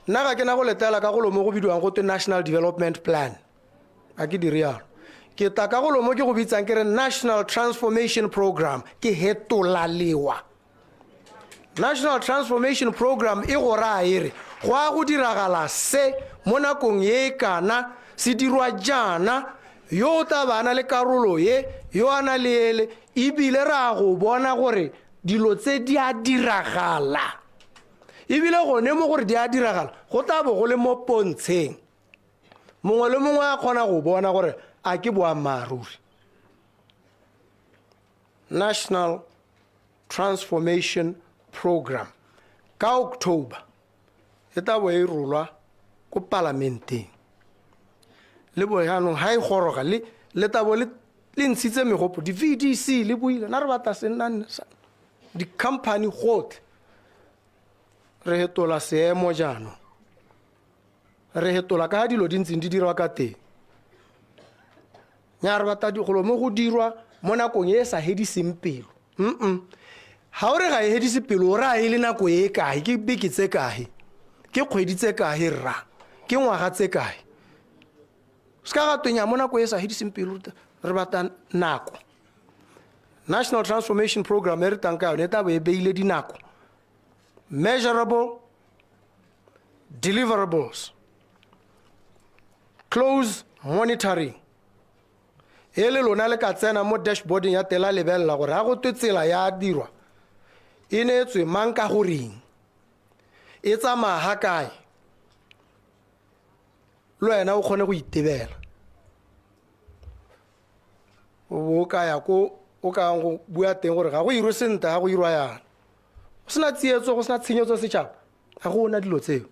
Nna ga ke na go letela ka golo mo go bidiwang go twe National Development Plan. A ke dire yalo. Ke tla ka golo mo ke go bitsang ke re National Transformation Program, ke hetola lewa. National Transformation Program e go raya e re go a go diragala se mo nakong ye e kana, se dirwa jaana, yo o tla ba na le karolo ye, yo a na le ele, ebile re a go bona gore dilo tse di a diragala. Ebile gone mo gore di a diragala, go tla bo go le mo pontsheng. Mongwe le mongwe a kgona go bona gore a ke boammaaruri. National Transformation Program ka October e tla bo e rolwa ko palamenteng. Le bo jaanong ha e goroga le le tla bo le le ntshitse megopo di-VDC le buile na re batla se nna di-company gotlhe re hetola seemo jaanong re hetola ka dilo di ntseng di dirwa ka teng. Nya re batla golo mo go dirwa mo nakong e e sa hediseng pelo. Ga o re ga e hedise pelo, o raya e le nako e kae, ke beke tse kae, ke kgwedi tse kae rra, ke ngwaga tse kae. Se ka ga twenya mo nako e sa hediseng pelo, re batla nako. National Transformation Program e re tlang ka yone e tla bo e beile dinako. Measurable deliverables, close monitoring. E le lona le ka tsena mo dashboarding ya tela lebelela gore ga go twe tsela ya dirwa e neetswe mang ka goreng, e tsamaya ga kae, le wena o kgone go itebela. O bo o ka ya ko o ka yang go bua teng gore ga go irwe sentle, ga go irwa yana, go sena tsietso, go sena tshenyetso setšhaba, ga go ona dilo tseo.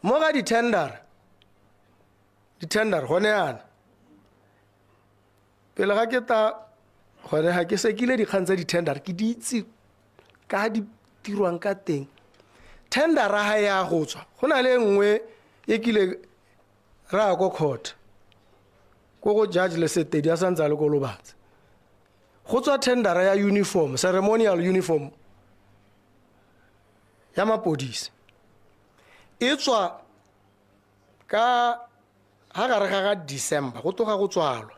Mo ga di-tender, di-tender gone yana pele ga ke ta gone ga ke sekile dikgang tsa di-tender, ke di itse ka di dirwang ka teng. Tendera ga ya go tswa, go na le e nngwe e kile ra ya ko court ko go judge Lesetedi a santse a le ko Lobatse. Go tswa tendera ya uniform, ceremonial uniform ya mapodisi, e tswa ka ha gare ga ga December, go tloga go tswalwa,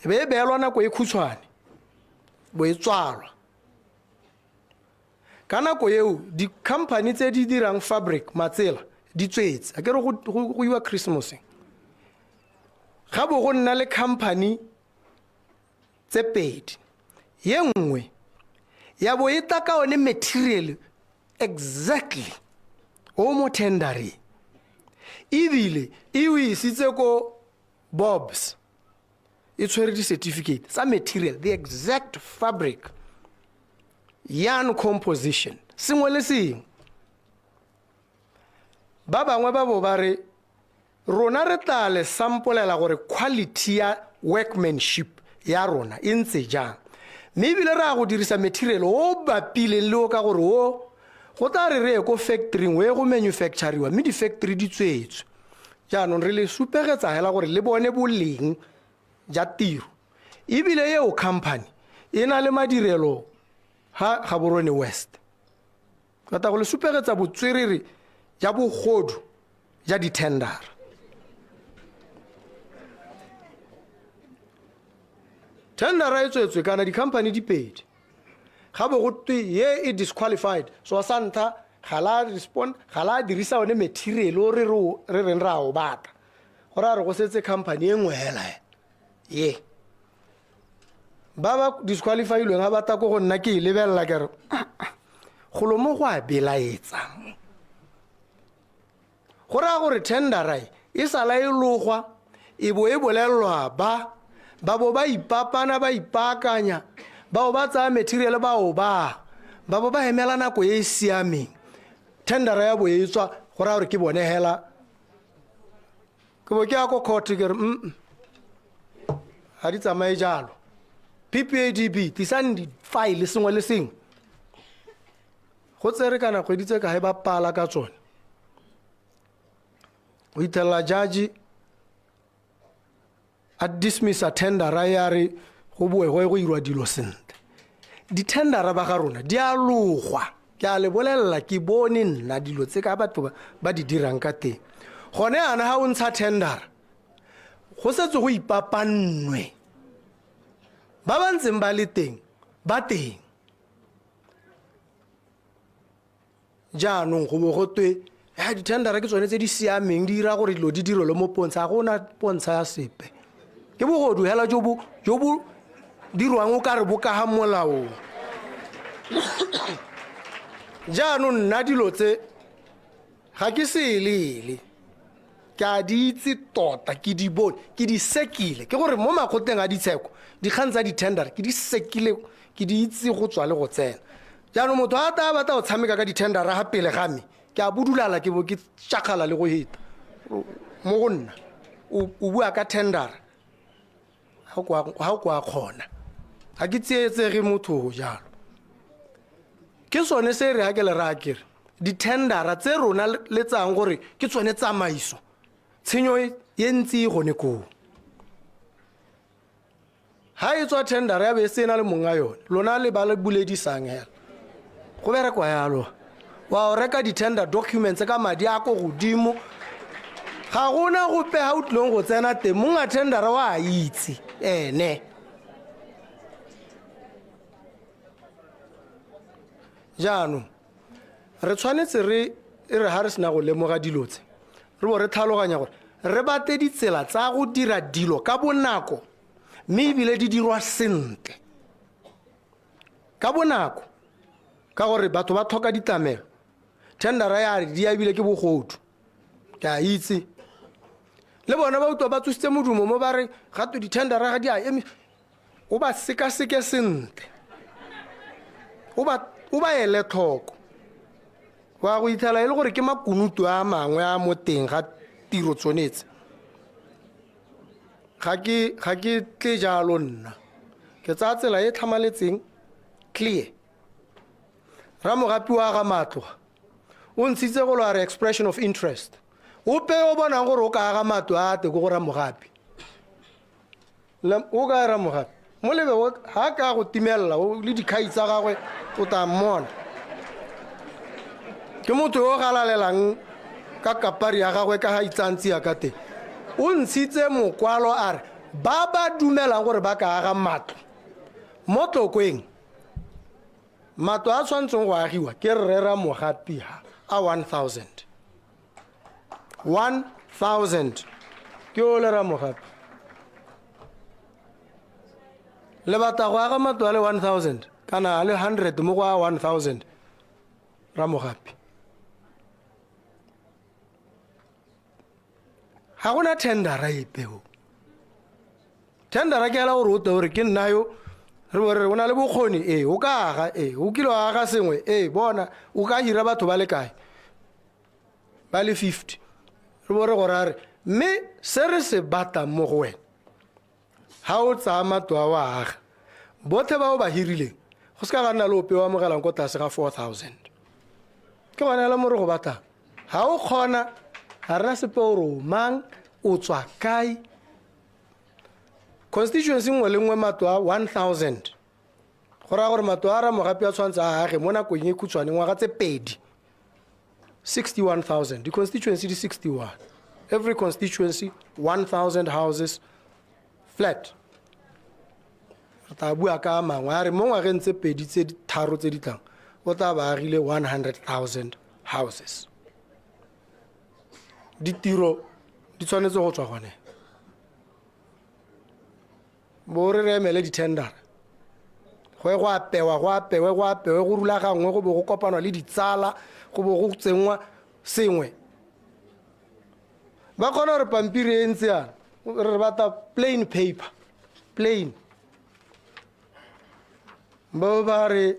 e be e beelwa nako e khutshwane bo e tswalwa. Ka nako eo di-company tse di dirang fabric matsela di tswetse, a ke re go iwa Christmaseng, ga bo go nna le company tse pedi, ye nngwe ya bo e tla ka one material exactly o mo tendering, ebile e o isitse ko Bob's, e tshwere di-certificate tsa material, the exact fabric, yarn composition, sengwe le sengwe. Ba bangwe ba bo ba re rona re tla le sampolela gore quality ya workmanship ya rona e ntse jang, mme ebile re a go dirisa material o bapileng le o ka gore o go tla re re ye ko factory-ing o ye go manufacturiwa, mme di-factory di tswetswe. Jaanong re le supegetsa hela gore le bone boleng ja tiro. Ebile eo company e na le madirelo ha Gaborone West. Rata go le supegetsa botswerere ja bogodu ja di-tendera. Tendera e tswetswe kana di-company di pedi, ga bo go twe ye e disqualified, so sa ntlha ga la respond, ga la dirisa one material o re reng ra o batla, gore a re go setse company e nngwe hela ye. Ba ba disqualifilweng ga ba tla ko go nna ke e lebelela ke re golo mo go a belaetsa, go raya gore tendera e sala e logwa e bo e bolelelwa ba ba bo ba ipapana ba ipaakanya, ba bo ba tsaya material ba o ba ba bo ba emela nako e e siameng, tendera ya bo e tswa, go raya gore ke bone hela. Ke bo ke ya ko court ke re ga di tsamaye jalo. PPADB tlisang di-file sengwe le sengwe, go tsere kana kgwedi tse kae ba pala ka tsone. O ithelela judge a dismissa tendera ya re go boe go ye go irwa dilo sentle. Di-tendera ba ga rona di a logwa. Ke a le bolelela, ke bone nna dilo tse ka batho ba di dirang ka teng. Gone yana ga o ntsha tendera, go setse go ipapannwe. Ba ba ntseng ba le teng, ba teng. Jaanong go bo go twe ya dithendara ke tsone tse di siameng, di dira gore dilo di direlwe mo pontsha. Ga gona pontsha ya sepe, ke bogodu hela jo bo dirwang o kare bo ka ga molaong. Jaanong nna dilo tse ga ke seelele, ke a di itse tota, ke di bone, ke di sekile. Ke gore mo makgotleng a ditsheko, dikgang tsa di-tender ke di sekile, ke di itse go tswa le go tsena. Jaanong motho a ta batla go tshameka ka di-tendera ga pele ga me, ke a bodulala, ke bo ke tšakgala le go heta mo go nna. O bua ka tendera, ga o kwa kgona, ga ke tsietsege motho jalo. Ke sone se re ga ke le raya kere di-tendera tse rona le tsayang gore ke tsone tsamaiso, tshenyo e ntsi e gone koo. Ha e tswa tendera ya be e sena le monga yone, lona le ba le buledisang hela. Go berekwa yalo, wa o reka di-tender documents ka madi a ko godimo, ga gona gope ha o tlileng go tsena teng, monga tendera wa itse ene. Jaanong re tshwanetse re e re ha re sena go lemoga dilo tse, re bo re tlhaloganya gore re batle ditsela tsa go dira dilo ka bonako, mme ebile di dirwa sentle ka bonako, ka gore batho ba tlhoka ditlamelo. Tendera ya re di ebile ke bogodu, ke a itse. Le bona ba utlwa ba tsositse modumo mo ba re ga twe di-tendera ga di a eme, o ba sekaseke sentle, o ba ele tlhoko. Wa go itlhela e le gore ke makunutu a mangwe a mo teng ga tiro tsonetse. Ga ke tle jalo nna, ke tsaya tsela e tlhamaletseng, clear. Ramogapi wa ga matlo o ntshitse go lwa re expression of interest. Ope o bonang gore o ka aga matlo a te ko go Ramogapi, o ka Ramogapi mo lebe ha ka go timella le dikhai tsa gagwe o tla mmona. Ke motho yo o galalelang ka kapari ya gagwe ka ga itsantsi ya ka teng. O ntshitse mokwalo a re ba ba dumelang gore ba ka aga matlo mo Tlokweng, matlo a tshwanetseng go agiwa ke rre Ramogapi ha a 1000. 1000 ke o le Ramogapi. Le batla go aga matlo a le 1000 kana a le 100 mo go a 1000 Ramogapi. Ga gona tendera epe o. Tendera ke ela gore o tle gore ke nna yo, re bo re o na le bokgoni, ee, o ka aga, ee, o kile wa aga sengwe, ee, bona, o ka hira batho ba le kae? Ba le 50. Re bo re gore a re, mme se re se batlang mo go wena, ha o tsaya matlo a o a aga, botlhe ba o ba hirileng, go se ka ga nna le ope o amogelang ko tlase ga 4000. Ke gone hela mo re go batlang. Ha o kgona, ga rena sepe gore o mang, o tswa kae. Constituency nngwe le nngwe matlo a 1000. Go raya gore matlo a Ramogapi a tshwanetse a age mo nakong e khutshwane, ngwaga tse pedi. 61,000. Di-constituency di 61. Every constituency, 1,000 houses flat. Re tla bua ka mangwe, a re mo ngwageng tse pedi tse tharo tse di tlang, o tla ba agile 100,000 houses. Ditiro di tshwanetse go tswa gone. Bo re re emele di-tendera. Go ye go apewa, go apewe, go apewe, go rulaganngwe, go bo go kopanwa le ditsala, go bo go tsenngwa sengwe. Ba kgona gore pampiri e ntse yana, re batla plain paper, plain. Bo ba re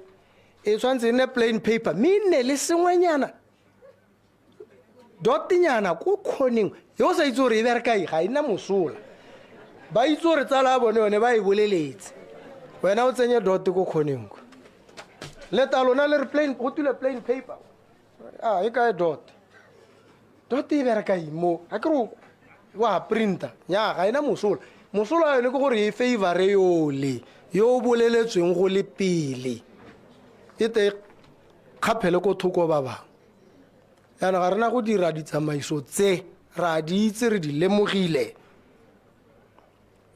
e tshwanetse e nne plain paper, mme e nne le sengwenyana, dotnyana ko khoneng, yo o sa itse gore e bereka eng, ga e na mosola. Ba itse gore tsala ya bone yone ba e boleletse, wena o tsenye dot ko khoneng kwa. Leta lona le re plain, go tule plain paper. Ah, e kae dot? Dot e bereka eng mo? Ga ke re wa printer, nya ga ena mosola. Mosola wa yone ke gore e favor yole yo o boleletsweng go le pele. E te kgaphele ko thoko ba bangwe. Jaanong ga rena go dira ditsamaiso tse ra di itse re di lemogile,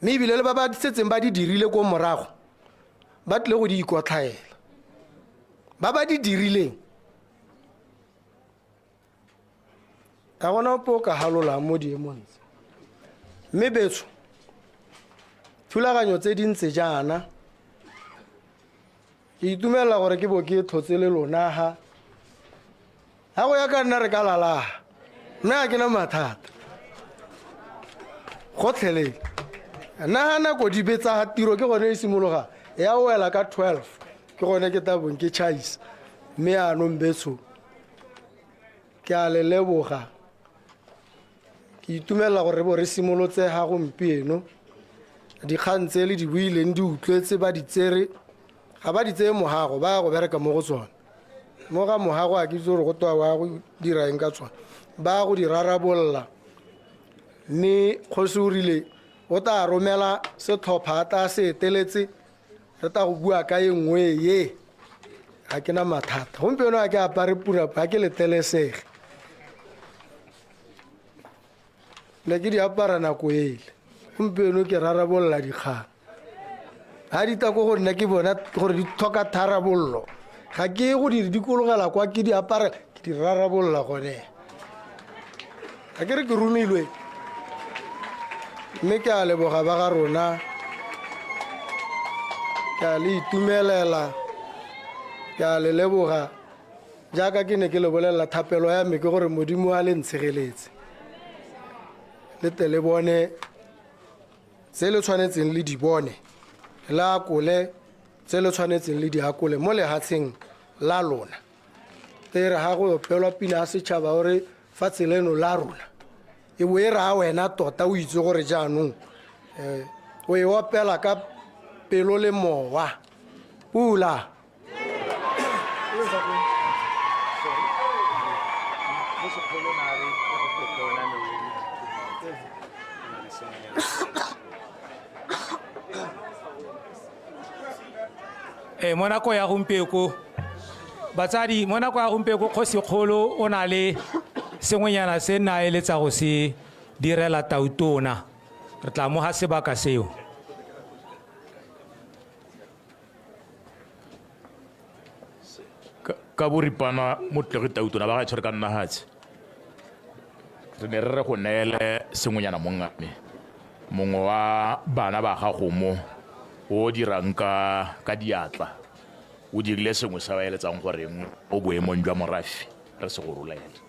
mme ebile le ba ba setseng ba di dirile ko morago ba tlile go di ikotlhaela. Ba ba di dirileng ga gona ope o ka halolang mo diemong tse. Mme betsho, thulaganyo tse di ntse jaana ke itumelela gore ke bo ke tlhotse le lona ha. Ha go ya ka nna re ka lala, mme ga ke na mathata gotlhelele. Nna ga nako di betsa tiro ke gone e simologa ya wela ka 12 ke gone ke tabong ke chaisa. Mme yaanong betsho ke a le leboga, ke itumelela gore bo re simolotse ga gompieno. Dikgang tse le di buileng di utlwetse ba di tsere, ga ba di tseye mogago, ba ya go bereka mo go tsone. Mo ga mogago a ke itse gore go toa wa go dira eng ka tsone, ba ya go di rarabolola. Mme kgosi o rile o tla romela setlhopha a tla se eteletse, re tla go bua ka e nngwe ye. Ga ke na mathata gompieno, ga ke apare purapa, ga ke letelesege, ne ke di apara nako ele. Gompieno ke rarabolola dikgang, ga di tla ko go nna ke bona gore di tlhoka tharabololo, ga ke go di dikologela kwa ke di apara, ke di rarabolola gone. Ga ke re ke romilwe, mme ke a leboga ba ga rona, ke a le itumelela, ke a le leboga. Jaaka ke ne ke le bolelela, thapelo ya me ke gore Modimo a le ntshegeletse, le tle le bone tse le tshwanetseng le di bone, le akole tse le tshwanetseng le di akole mo lehatsheng la lona. Te re ga go opelwa pina ya setšhaba gore fa tseleno la rona, e bo e raya wena tota o itse gore jaanong o e opela ka pelo le mowa. Pula. Mo nako ya gompieko batsadi, mo nako ya gompieko kgosikgolo o na le sengwenyana se nna eletsa go se direla tautona, re tla moga sebaka seo. Ka boripana motlegi tautona ba ga tshwere ka nna hatshe, re ne re re go neele sengwenyana mongame, mongwe wa bana ba gago mo o dirang ka diatla, o dirile sengwe se ba eletsang gore o boemong jwa morafe re se go rolele.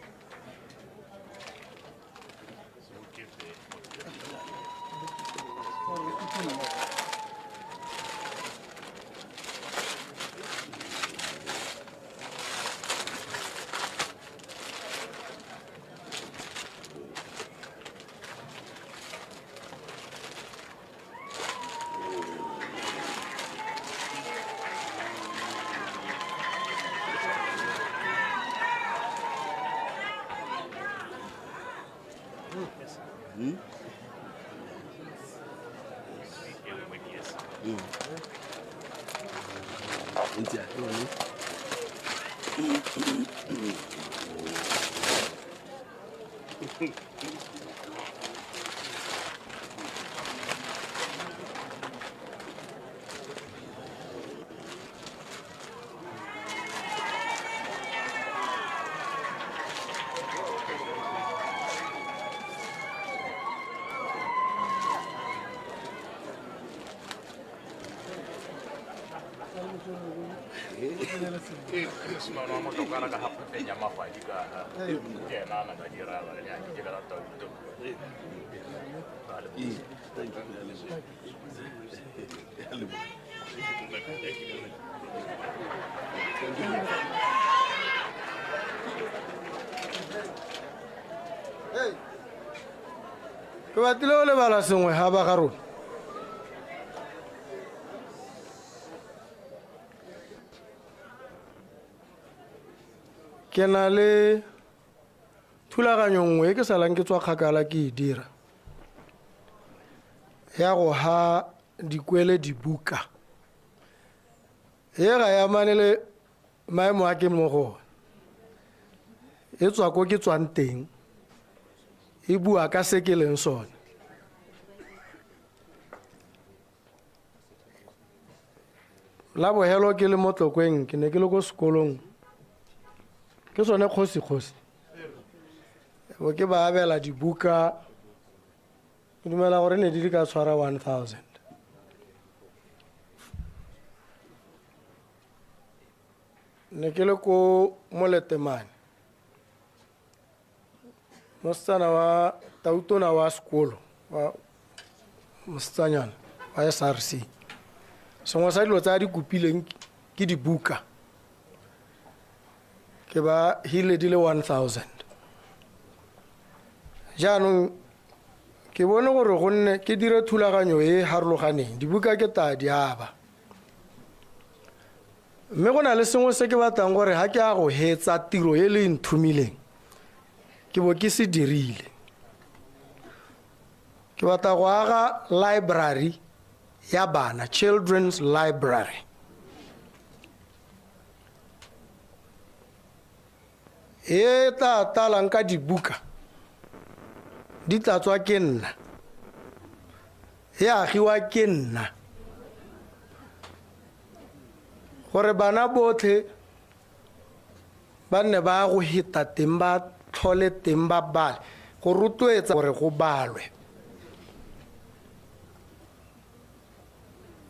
Ke batlile go lebala sengwe ga ba ga rona. Ke na le thulaganyo nngwe e ke salang ke tswa kgakala ke e dira ya go ha dikwele dibuka. E ga ya mane le Maemo a ke mo go one. E tswa ko ke tswang teng, e bua ka se ke leng sone. La bohelo ke le mo Tlokweng, ke ne ke le ko sekolong, ke sone kgosi-kgosi. Bo ke ba abela dibuka, ke dumela gore ne di le ka tshwara 1000. Ne ke le ko Moletemane, mosetsana wa tautona wa sekolo, wa mosetsanyana wa SRC. Sengwe sa dilo tse a di kopileng ke dibuka. Ke ba hile di le 1000. Jaanong ke bone gore gonne ke dire thulaganyo e e harologaneng, dibuka ke tla di aba. Mme go na le sengwe se ke batlang gore ha ke a go hetsa tiro e le e nthomileng, ke bo ke se dirile. Ke batla go aga library ya bana, children's library. E tla talang ka dibuka, di tla tswa ke nna, e agiwa ke nna, gore bana botlhe ba nne ba go heta teng, ba tlhole teng, ba bale, go rotloetsa gore go balwe.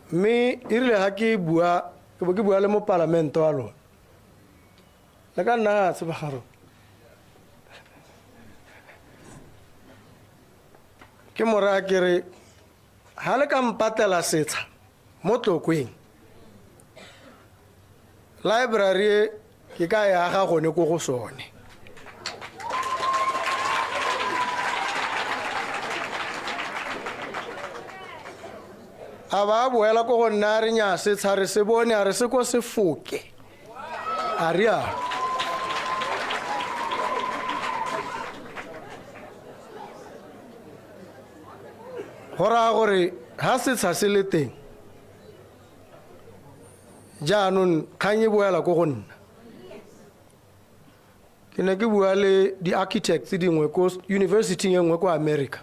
Mme e rile ha ke bua, ke bo ke bua le mopalamente wa lona, le ka nna se ba ga rona. Ke mo raya ke re, ha le ka mpatela setsha mo Tlokweng, library e ke ka e aga gone ko go sone. A ba boela ko go nna a re nnyaa, setsha re se bone, a re se ko se foke. A rialo. Go raya gore ha setsha se le teng, jaanong kgang e boela ko go nna. Ke ne ke bua le di-architects dingwe ko university e nngwe kwa America.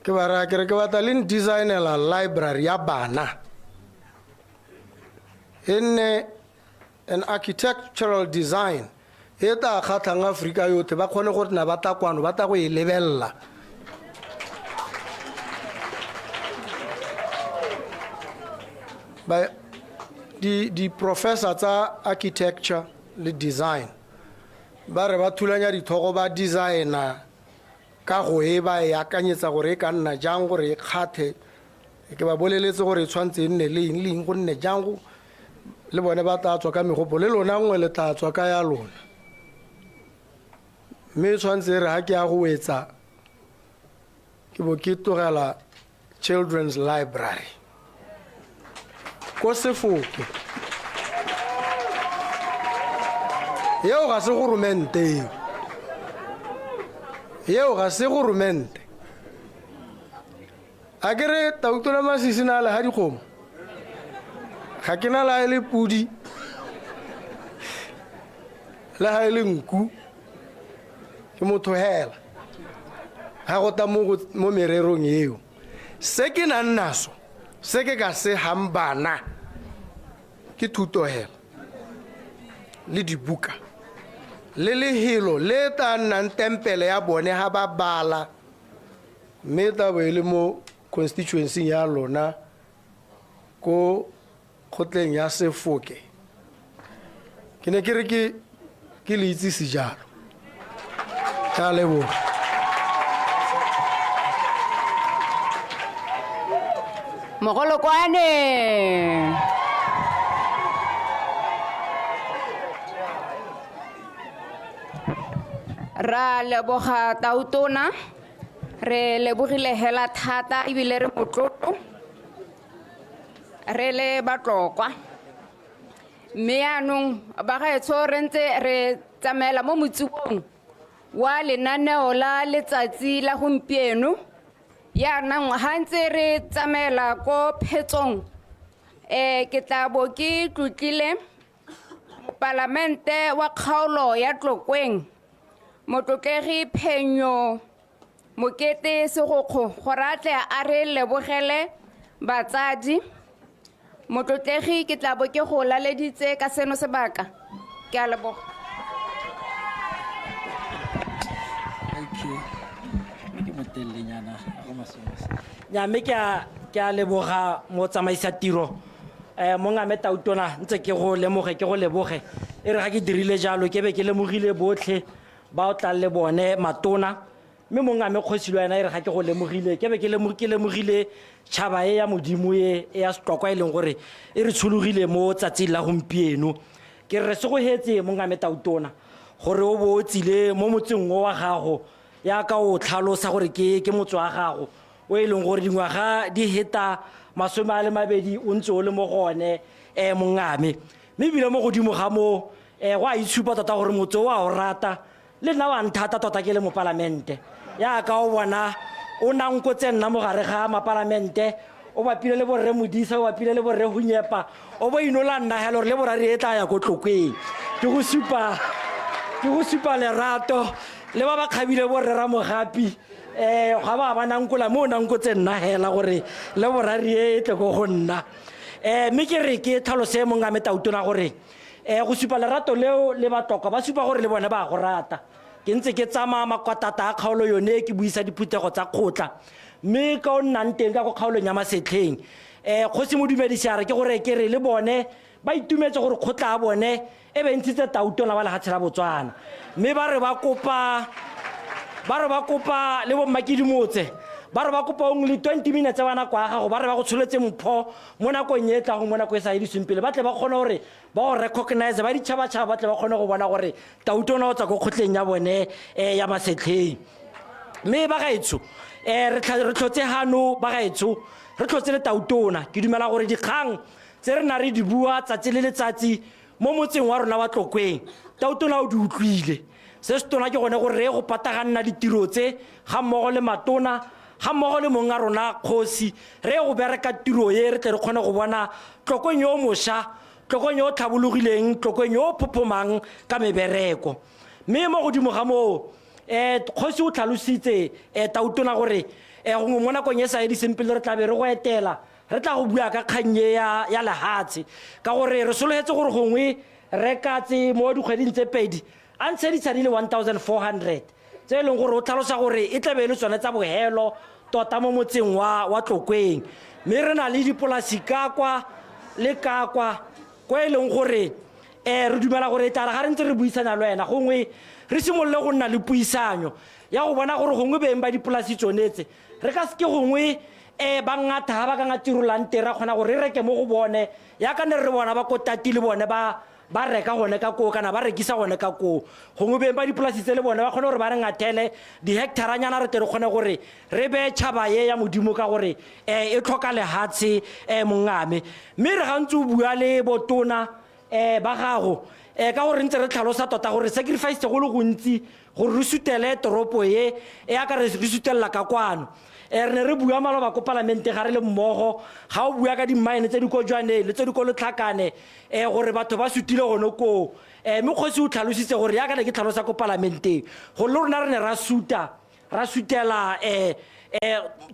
Ke ba raya ke re ke batla le n-designela library ya bana. E nne an architectural design e tla kgatlhang Aforika yotlhe, ba kgone go nna ba tla kwano, ba tla go e lebelela. Ba di-professor tsa architecture le design ba re ba thulanya dithogo, ba designer ka go e ba e akanyetsa gore e ka nna jang gore e kgathe. Ke ba boleletse gore e tshwanetse e nne le eng le eng, go nne jang go le bone ba tla tswa ka megopolo, le lona nngwe le tla tswa ka ya lona. Mme e tshwanetse e re ha ke ya go wetsa, ke bo ke tlogela children's library ko Sefoke. Eo ga se goromente eo. Eo ga se goromente. A ke re Tautona Masisi na le ha dikgomo? Ga ke na le ha e le pudi, le ha e le nku, ke motho hela. Ha go tla mo mererong eo. Se ke nang naso, se ke ka se hang bana, ke thuto hela, le dibuka, le lehelo le tla nnang tempele ya bone ha ba bala, mme tla bo e le mo constituency ya lona ko kgotleng ya Sefoke. Ke ne ke re ke le itsise jalo. Ke a leboga. Mogolokwane. Ra leboga Tautona, re lebogile hela thata ebile re motlotlo, re le Batlokwa. Mme yaanong bagaetsho re ntse re tsamaela mo motsubong wa lenaneo la letsatsi la gompieno. Yaanong ha ntse re tsamaela ko phetsong, Ke tla bo ke tlotlile mopalamente wa kgaolo ya Tlokweng, motlotlegi Phenyo Mokete Segokgo, gore a tle a re lebogele batsadi. Motlotlegi, ke tla bo ke go laleditse ka seno sebaka. Ke a leboga. Thank you. Mme ke motelelenyana, ga go masome. Nya, mme ke a leboga motsamaisa tiro. Mongame Tautona, ntse ke go lemoge, ke go leboge. E re ga ke dirile jalo, ke be ke lemogile botlhe ba o tlang le bone matona. Mme mongame kgosi le wena, e re ga ke go lemogile, ke be ke lemogile tšhaba e ya Modimo e, e ya Setlokwa e leng gore e re tshologile mo tsatsing la gompieno. Ke re segogetse mongame Tautona gore o bo o tsile mo motseng o wa gago, yaka o tlhalosa gore ke motse wa gago o e leng gore dingwaga di heta 20 o ntse o le mo go one, mongame. Mme ebile mo godimo ga moo, go a itshupa tota gore motse o a o rata, le nna wa nthata tota ke le mopalamente. Yaka o bona o nankotse nna mo gare ga mapalamente, o bapile le borre Modisa, o bapile le borre Hunyepa, o bo inola nna hela gore le borare e tla ya ko Tlokweng. Ke go supa lerato le ba ba kgabile borre Ramogapi, ga ba ba nankola mo o nankotse nna hela gore le borare e tle ko go nna. Mme ke re ke tlhalose mongame Tautona gore, go supa lerato leo le Batlokwa ba supa gore le bone ba go rata. Ke ntse ke tsamaya makwatata a kgaolo yone, ke buisa diphuthego tsa kgotla, mme ka o nnang teng ka ko kgaolong ya Masetlheng, kgosi Modumedisi a re ke gore ke re le bone ba itumetse gore kgotla ya bone e be ntshitse Tautona wa lefatshe la Botswana. Mme ba re ba kopa, ba re ba kopa le bo Mmakedimotse, ba re ba kopa only 20 minutes ba nako ya gago, ba re ba go tsholetse mpho mo nakong e tlago, mo nako e sa edisweng pele, ba tle ba kgone gore ba go recognize ba ditšhabatšhaba, ba tle ba kgone go bona gore Tautona o tswa ko kgotleng ya bone, ya Masetlheng. Mme ba gaetsho, re tlhotse hano ba gaetsho, re tlhotse le Tautona. Ke dumela gore dikgang tse re na re di bua tsatsi le letsatsi mo motseng wa rona wa Tlokweng, Tautona o di utlwile. Se se tona ke gone gore re ye go pataganna ditiro tse ga mmogo le matona, ga mmogo le mong a rona kgosi, re ye go bereka tiro e, re tle re kgone go bona Tlokweng yo mošwa, Tlokweng yo o tlhabologileng, Tlokweng yo o phophomang ka mebereko. Mme mo godimo ga moo, kgosi o tlhalositse, Tautona gore, gongwe mo nakong e sa ediseng pele re tla be re go etela, re tla go bua ka kgang e ya lehatshe, ka gore re sologetse gore gongwe re ka tse mo dikgweding tse pedi a ntshe ditsha di le 1400 tse e leng gore o tlhalosa gore e tlabe e le tsone tsa bohelo tota mo motseng wa Tlokweng. Mme re na le dipolasi ka kwa le ka kwa, kwa e leng gore, re dumela gore e tla re ga re ntse re buisana le wena, gongwe re simolole go nna le puisanyo ya go bona gore gongwe beng ba dipolasi tsone tse re ka seke gongwe, ba ngata ga ba ka ngatirolang teng, ra kgona gore re reke mo go bone, yaka ne re bona ba ko Tati le bone ba reka gone ka koo, kana ba rekisa gone ka koo. Gongwe beng ba dipolasi tse le bone ba kgone gore ba re ngathele di-hectaranyana, re tle re kgone gore re beye tšhaba e ya Modimo, ka gore, e tlhoka lehatshe, mongame. Mme re gantse o bua le botona, ba gago, ka gore ntse re tlhalosa tota gore sacrifice go le gontsi gore re sutele toropo e, e yaka re sutelela ka kwano. Re ne re bua maloba ko palamente ga re le mmogo, ga o bua ka di-mine tse di ko Jwaneng le tse di ko Letlhakane, gore batho ba sutile gone koo. Mme kgosi o tlhalositse gore yaka ne ke tlhalosa ko palamenteng gore le rona re ne ra suta, ra sutela,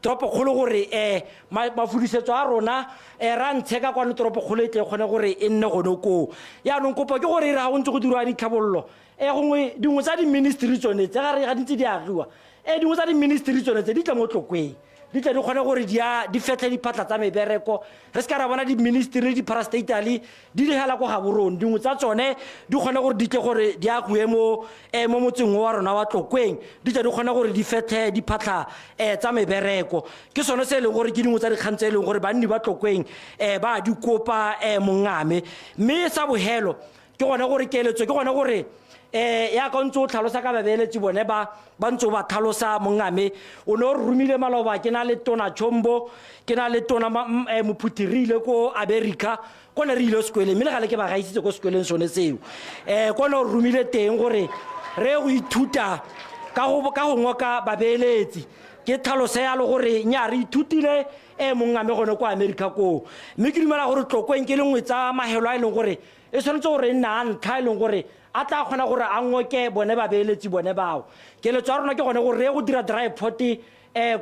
toropokgolo gore, mafudisetso a rona, ra ntshe ka kwano toropokgolo e tle e kgone gore e nne gone koo. Yaanong kopo ke gore e re ga go ntse go dirwa ditlhabololo, gongwe dingwe tsa di-ministry tsone tse ga re ga di ntse di agiwa, dingwe tsa di-ministry tsone tse di tle mo Tlokweng, di tle di kgone gore di fetlhe diphatlha tsa mebereko. Re se ka ra bona di-ministry le di-parastatale di digela ko Gaborone, dingwe tsa tsone di kgone gore di tle gore di agiwe mo motseng wa rona wa Tlokweng, di tle di kgone gore di fetlhe diphatlha, tsa mebereko. Ke sone se e leng gore ke dingwe tsa dikgang tse e leng gore banni ba Tlokweng, ba di kopa, mongame. Mme sa bohelo ke gone gore keletso ke gone gore, yaka o ntse o tlhalosa ka babeeletsi bone ba ntse o ba tlhalosa mongame. O ne o re romile maloba, ke na le tona Chombo, ke na le tona Mophuthi, re ile ko America, ko ne re ile sekweleng, mme le gale ke ba gaisitse ko sekweleng sone seo. Ko ne o re romile teng gore re ye go ithuta ka go ngoka babeeletsi. Ke tlhalose yalo gore nya re ithutile e mongame gone kwa America koo, mme ke dumela gore Tlokweng ke lengwe tsa mahelo a e leng gore e tshwanetse gore e nna a ntlha e leng gore a tla kgona gore a ngoke bone babeeletsi bone bao. Keletso ya rona ke gone gore re ye go dira dry port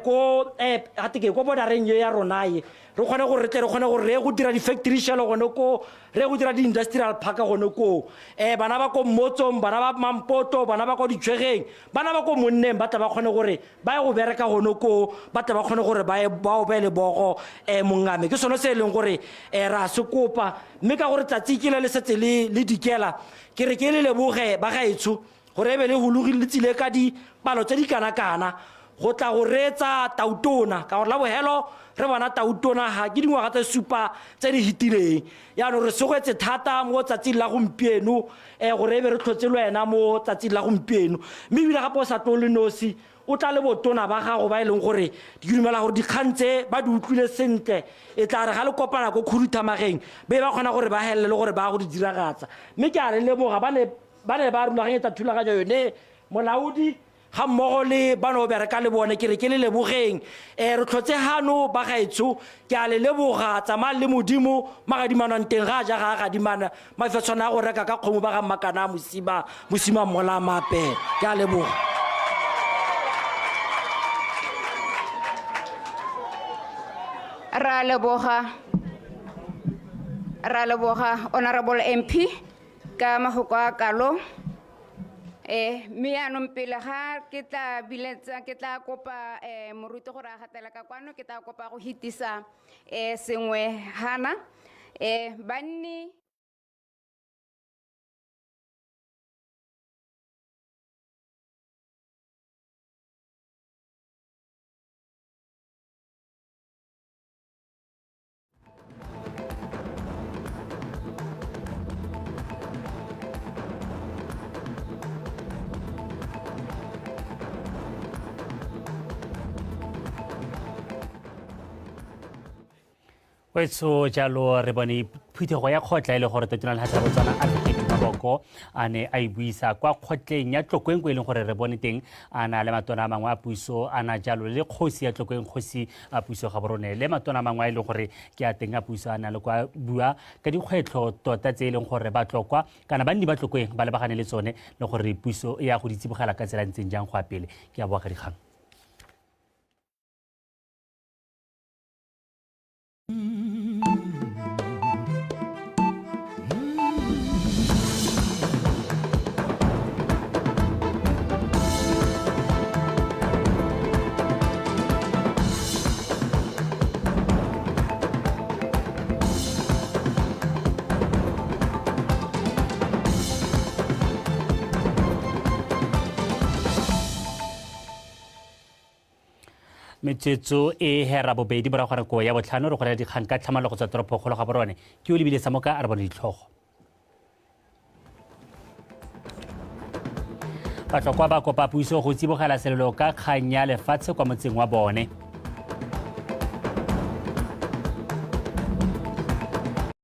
ko gate ke ko bordereng ye ya rona ye, re kgone gore re tle re kgone gore re ye go dira di-factory shell gone ko, re ye go dira di-industrial park gone koo. Bana ba ko Mmotsong, bana ba Mampoto, bana ba ko Ditshwegeng, bana ba ko Monneng ba tla ba kgone gore ba ye go bereka gone koo, ba tla ba kgone gore ba ye ba obe lebogo mongame. Ke sone se e leng gore ra se kopa, mme ka gore tsatsi ke le le setse le le dikela, ke re ke le leboge ba gaetsho gore e be le hologile le tsile ka dipalo tse di kana-kana go tla go reetsa tautona, ka gore la bohelo re bona tautona ga ke dingwaga tse supa tse di fetileng. Jaanong re segwetse thata mo tsatsing la gompieno gore e be re tlhotse le wena mo tsatsing la gompieno, mme ebile gape o sa tlo le nosi, o tla le botona ba gago ba e leng gore ke dumela gore dikgang tse ba di utlwile sentle, e tla re ga le kopana ko khuduthamageng be ba kgona gore ba helele le gore ba go di diragatsa. Mme ke a re leboga ba ne ba rulaganyetsa thulaganyo yone molaodi ga mmogo le ba no bereka le bone, ke re ke le lebogeng. Re tlhotse hano ba gaetsho, ke a le leboga. Tsamayang le Modimo, magadimanwang teng ga a ja ga a gadimana, mafetshwana a go reka ka kgomo ba ga Mmakana a Mosima, Mosima mmola mape. Ke a leboga. Ra leboga, ra leboga Honorable MP ka mafoko a kalo. Mme yaanong pele ga ke tla biletsa, ke tla kopa moruti gore a gatela ka kwano, ke tla kopa go hitisa sengwe hana. Banni Wetso jalo re bone phuthego ya kgotla e le gore Tautona Lehatshe la Botswana Advocate Maboko a ne a e buisa kwa kgotleng ya Tlokweng, ko e leng gore re bone teng a na le matona a mangwe a puso, a na jalo le kgosi ya Tlokweng, kgosi a puso Gaborone, le matona a mangwe a e leng gore ke a teng a puso a na le kwa bua ka dikgwetlho tota tse e leng gore ba Tlokwa kana banni ba Tlokweng ba lebagane le tsone, le gore puso e ya go di tsibogela ka tsela e ntseng jang go ya pele. Ke a boa ka dikgang. Metsotso e hera bobedi morago ga nako ya botlhano re go rera dikgang ka tlhamallo go tswa toropokgolo ga Borone. Ke o lebile sa moka a re bone ditlhogo. Batlokwa ba kopa puso go tsibogela selelo ka kgang ya lefatshe kwa motseng wa bone.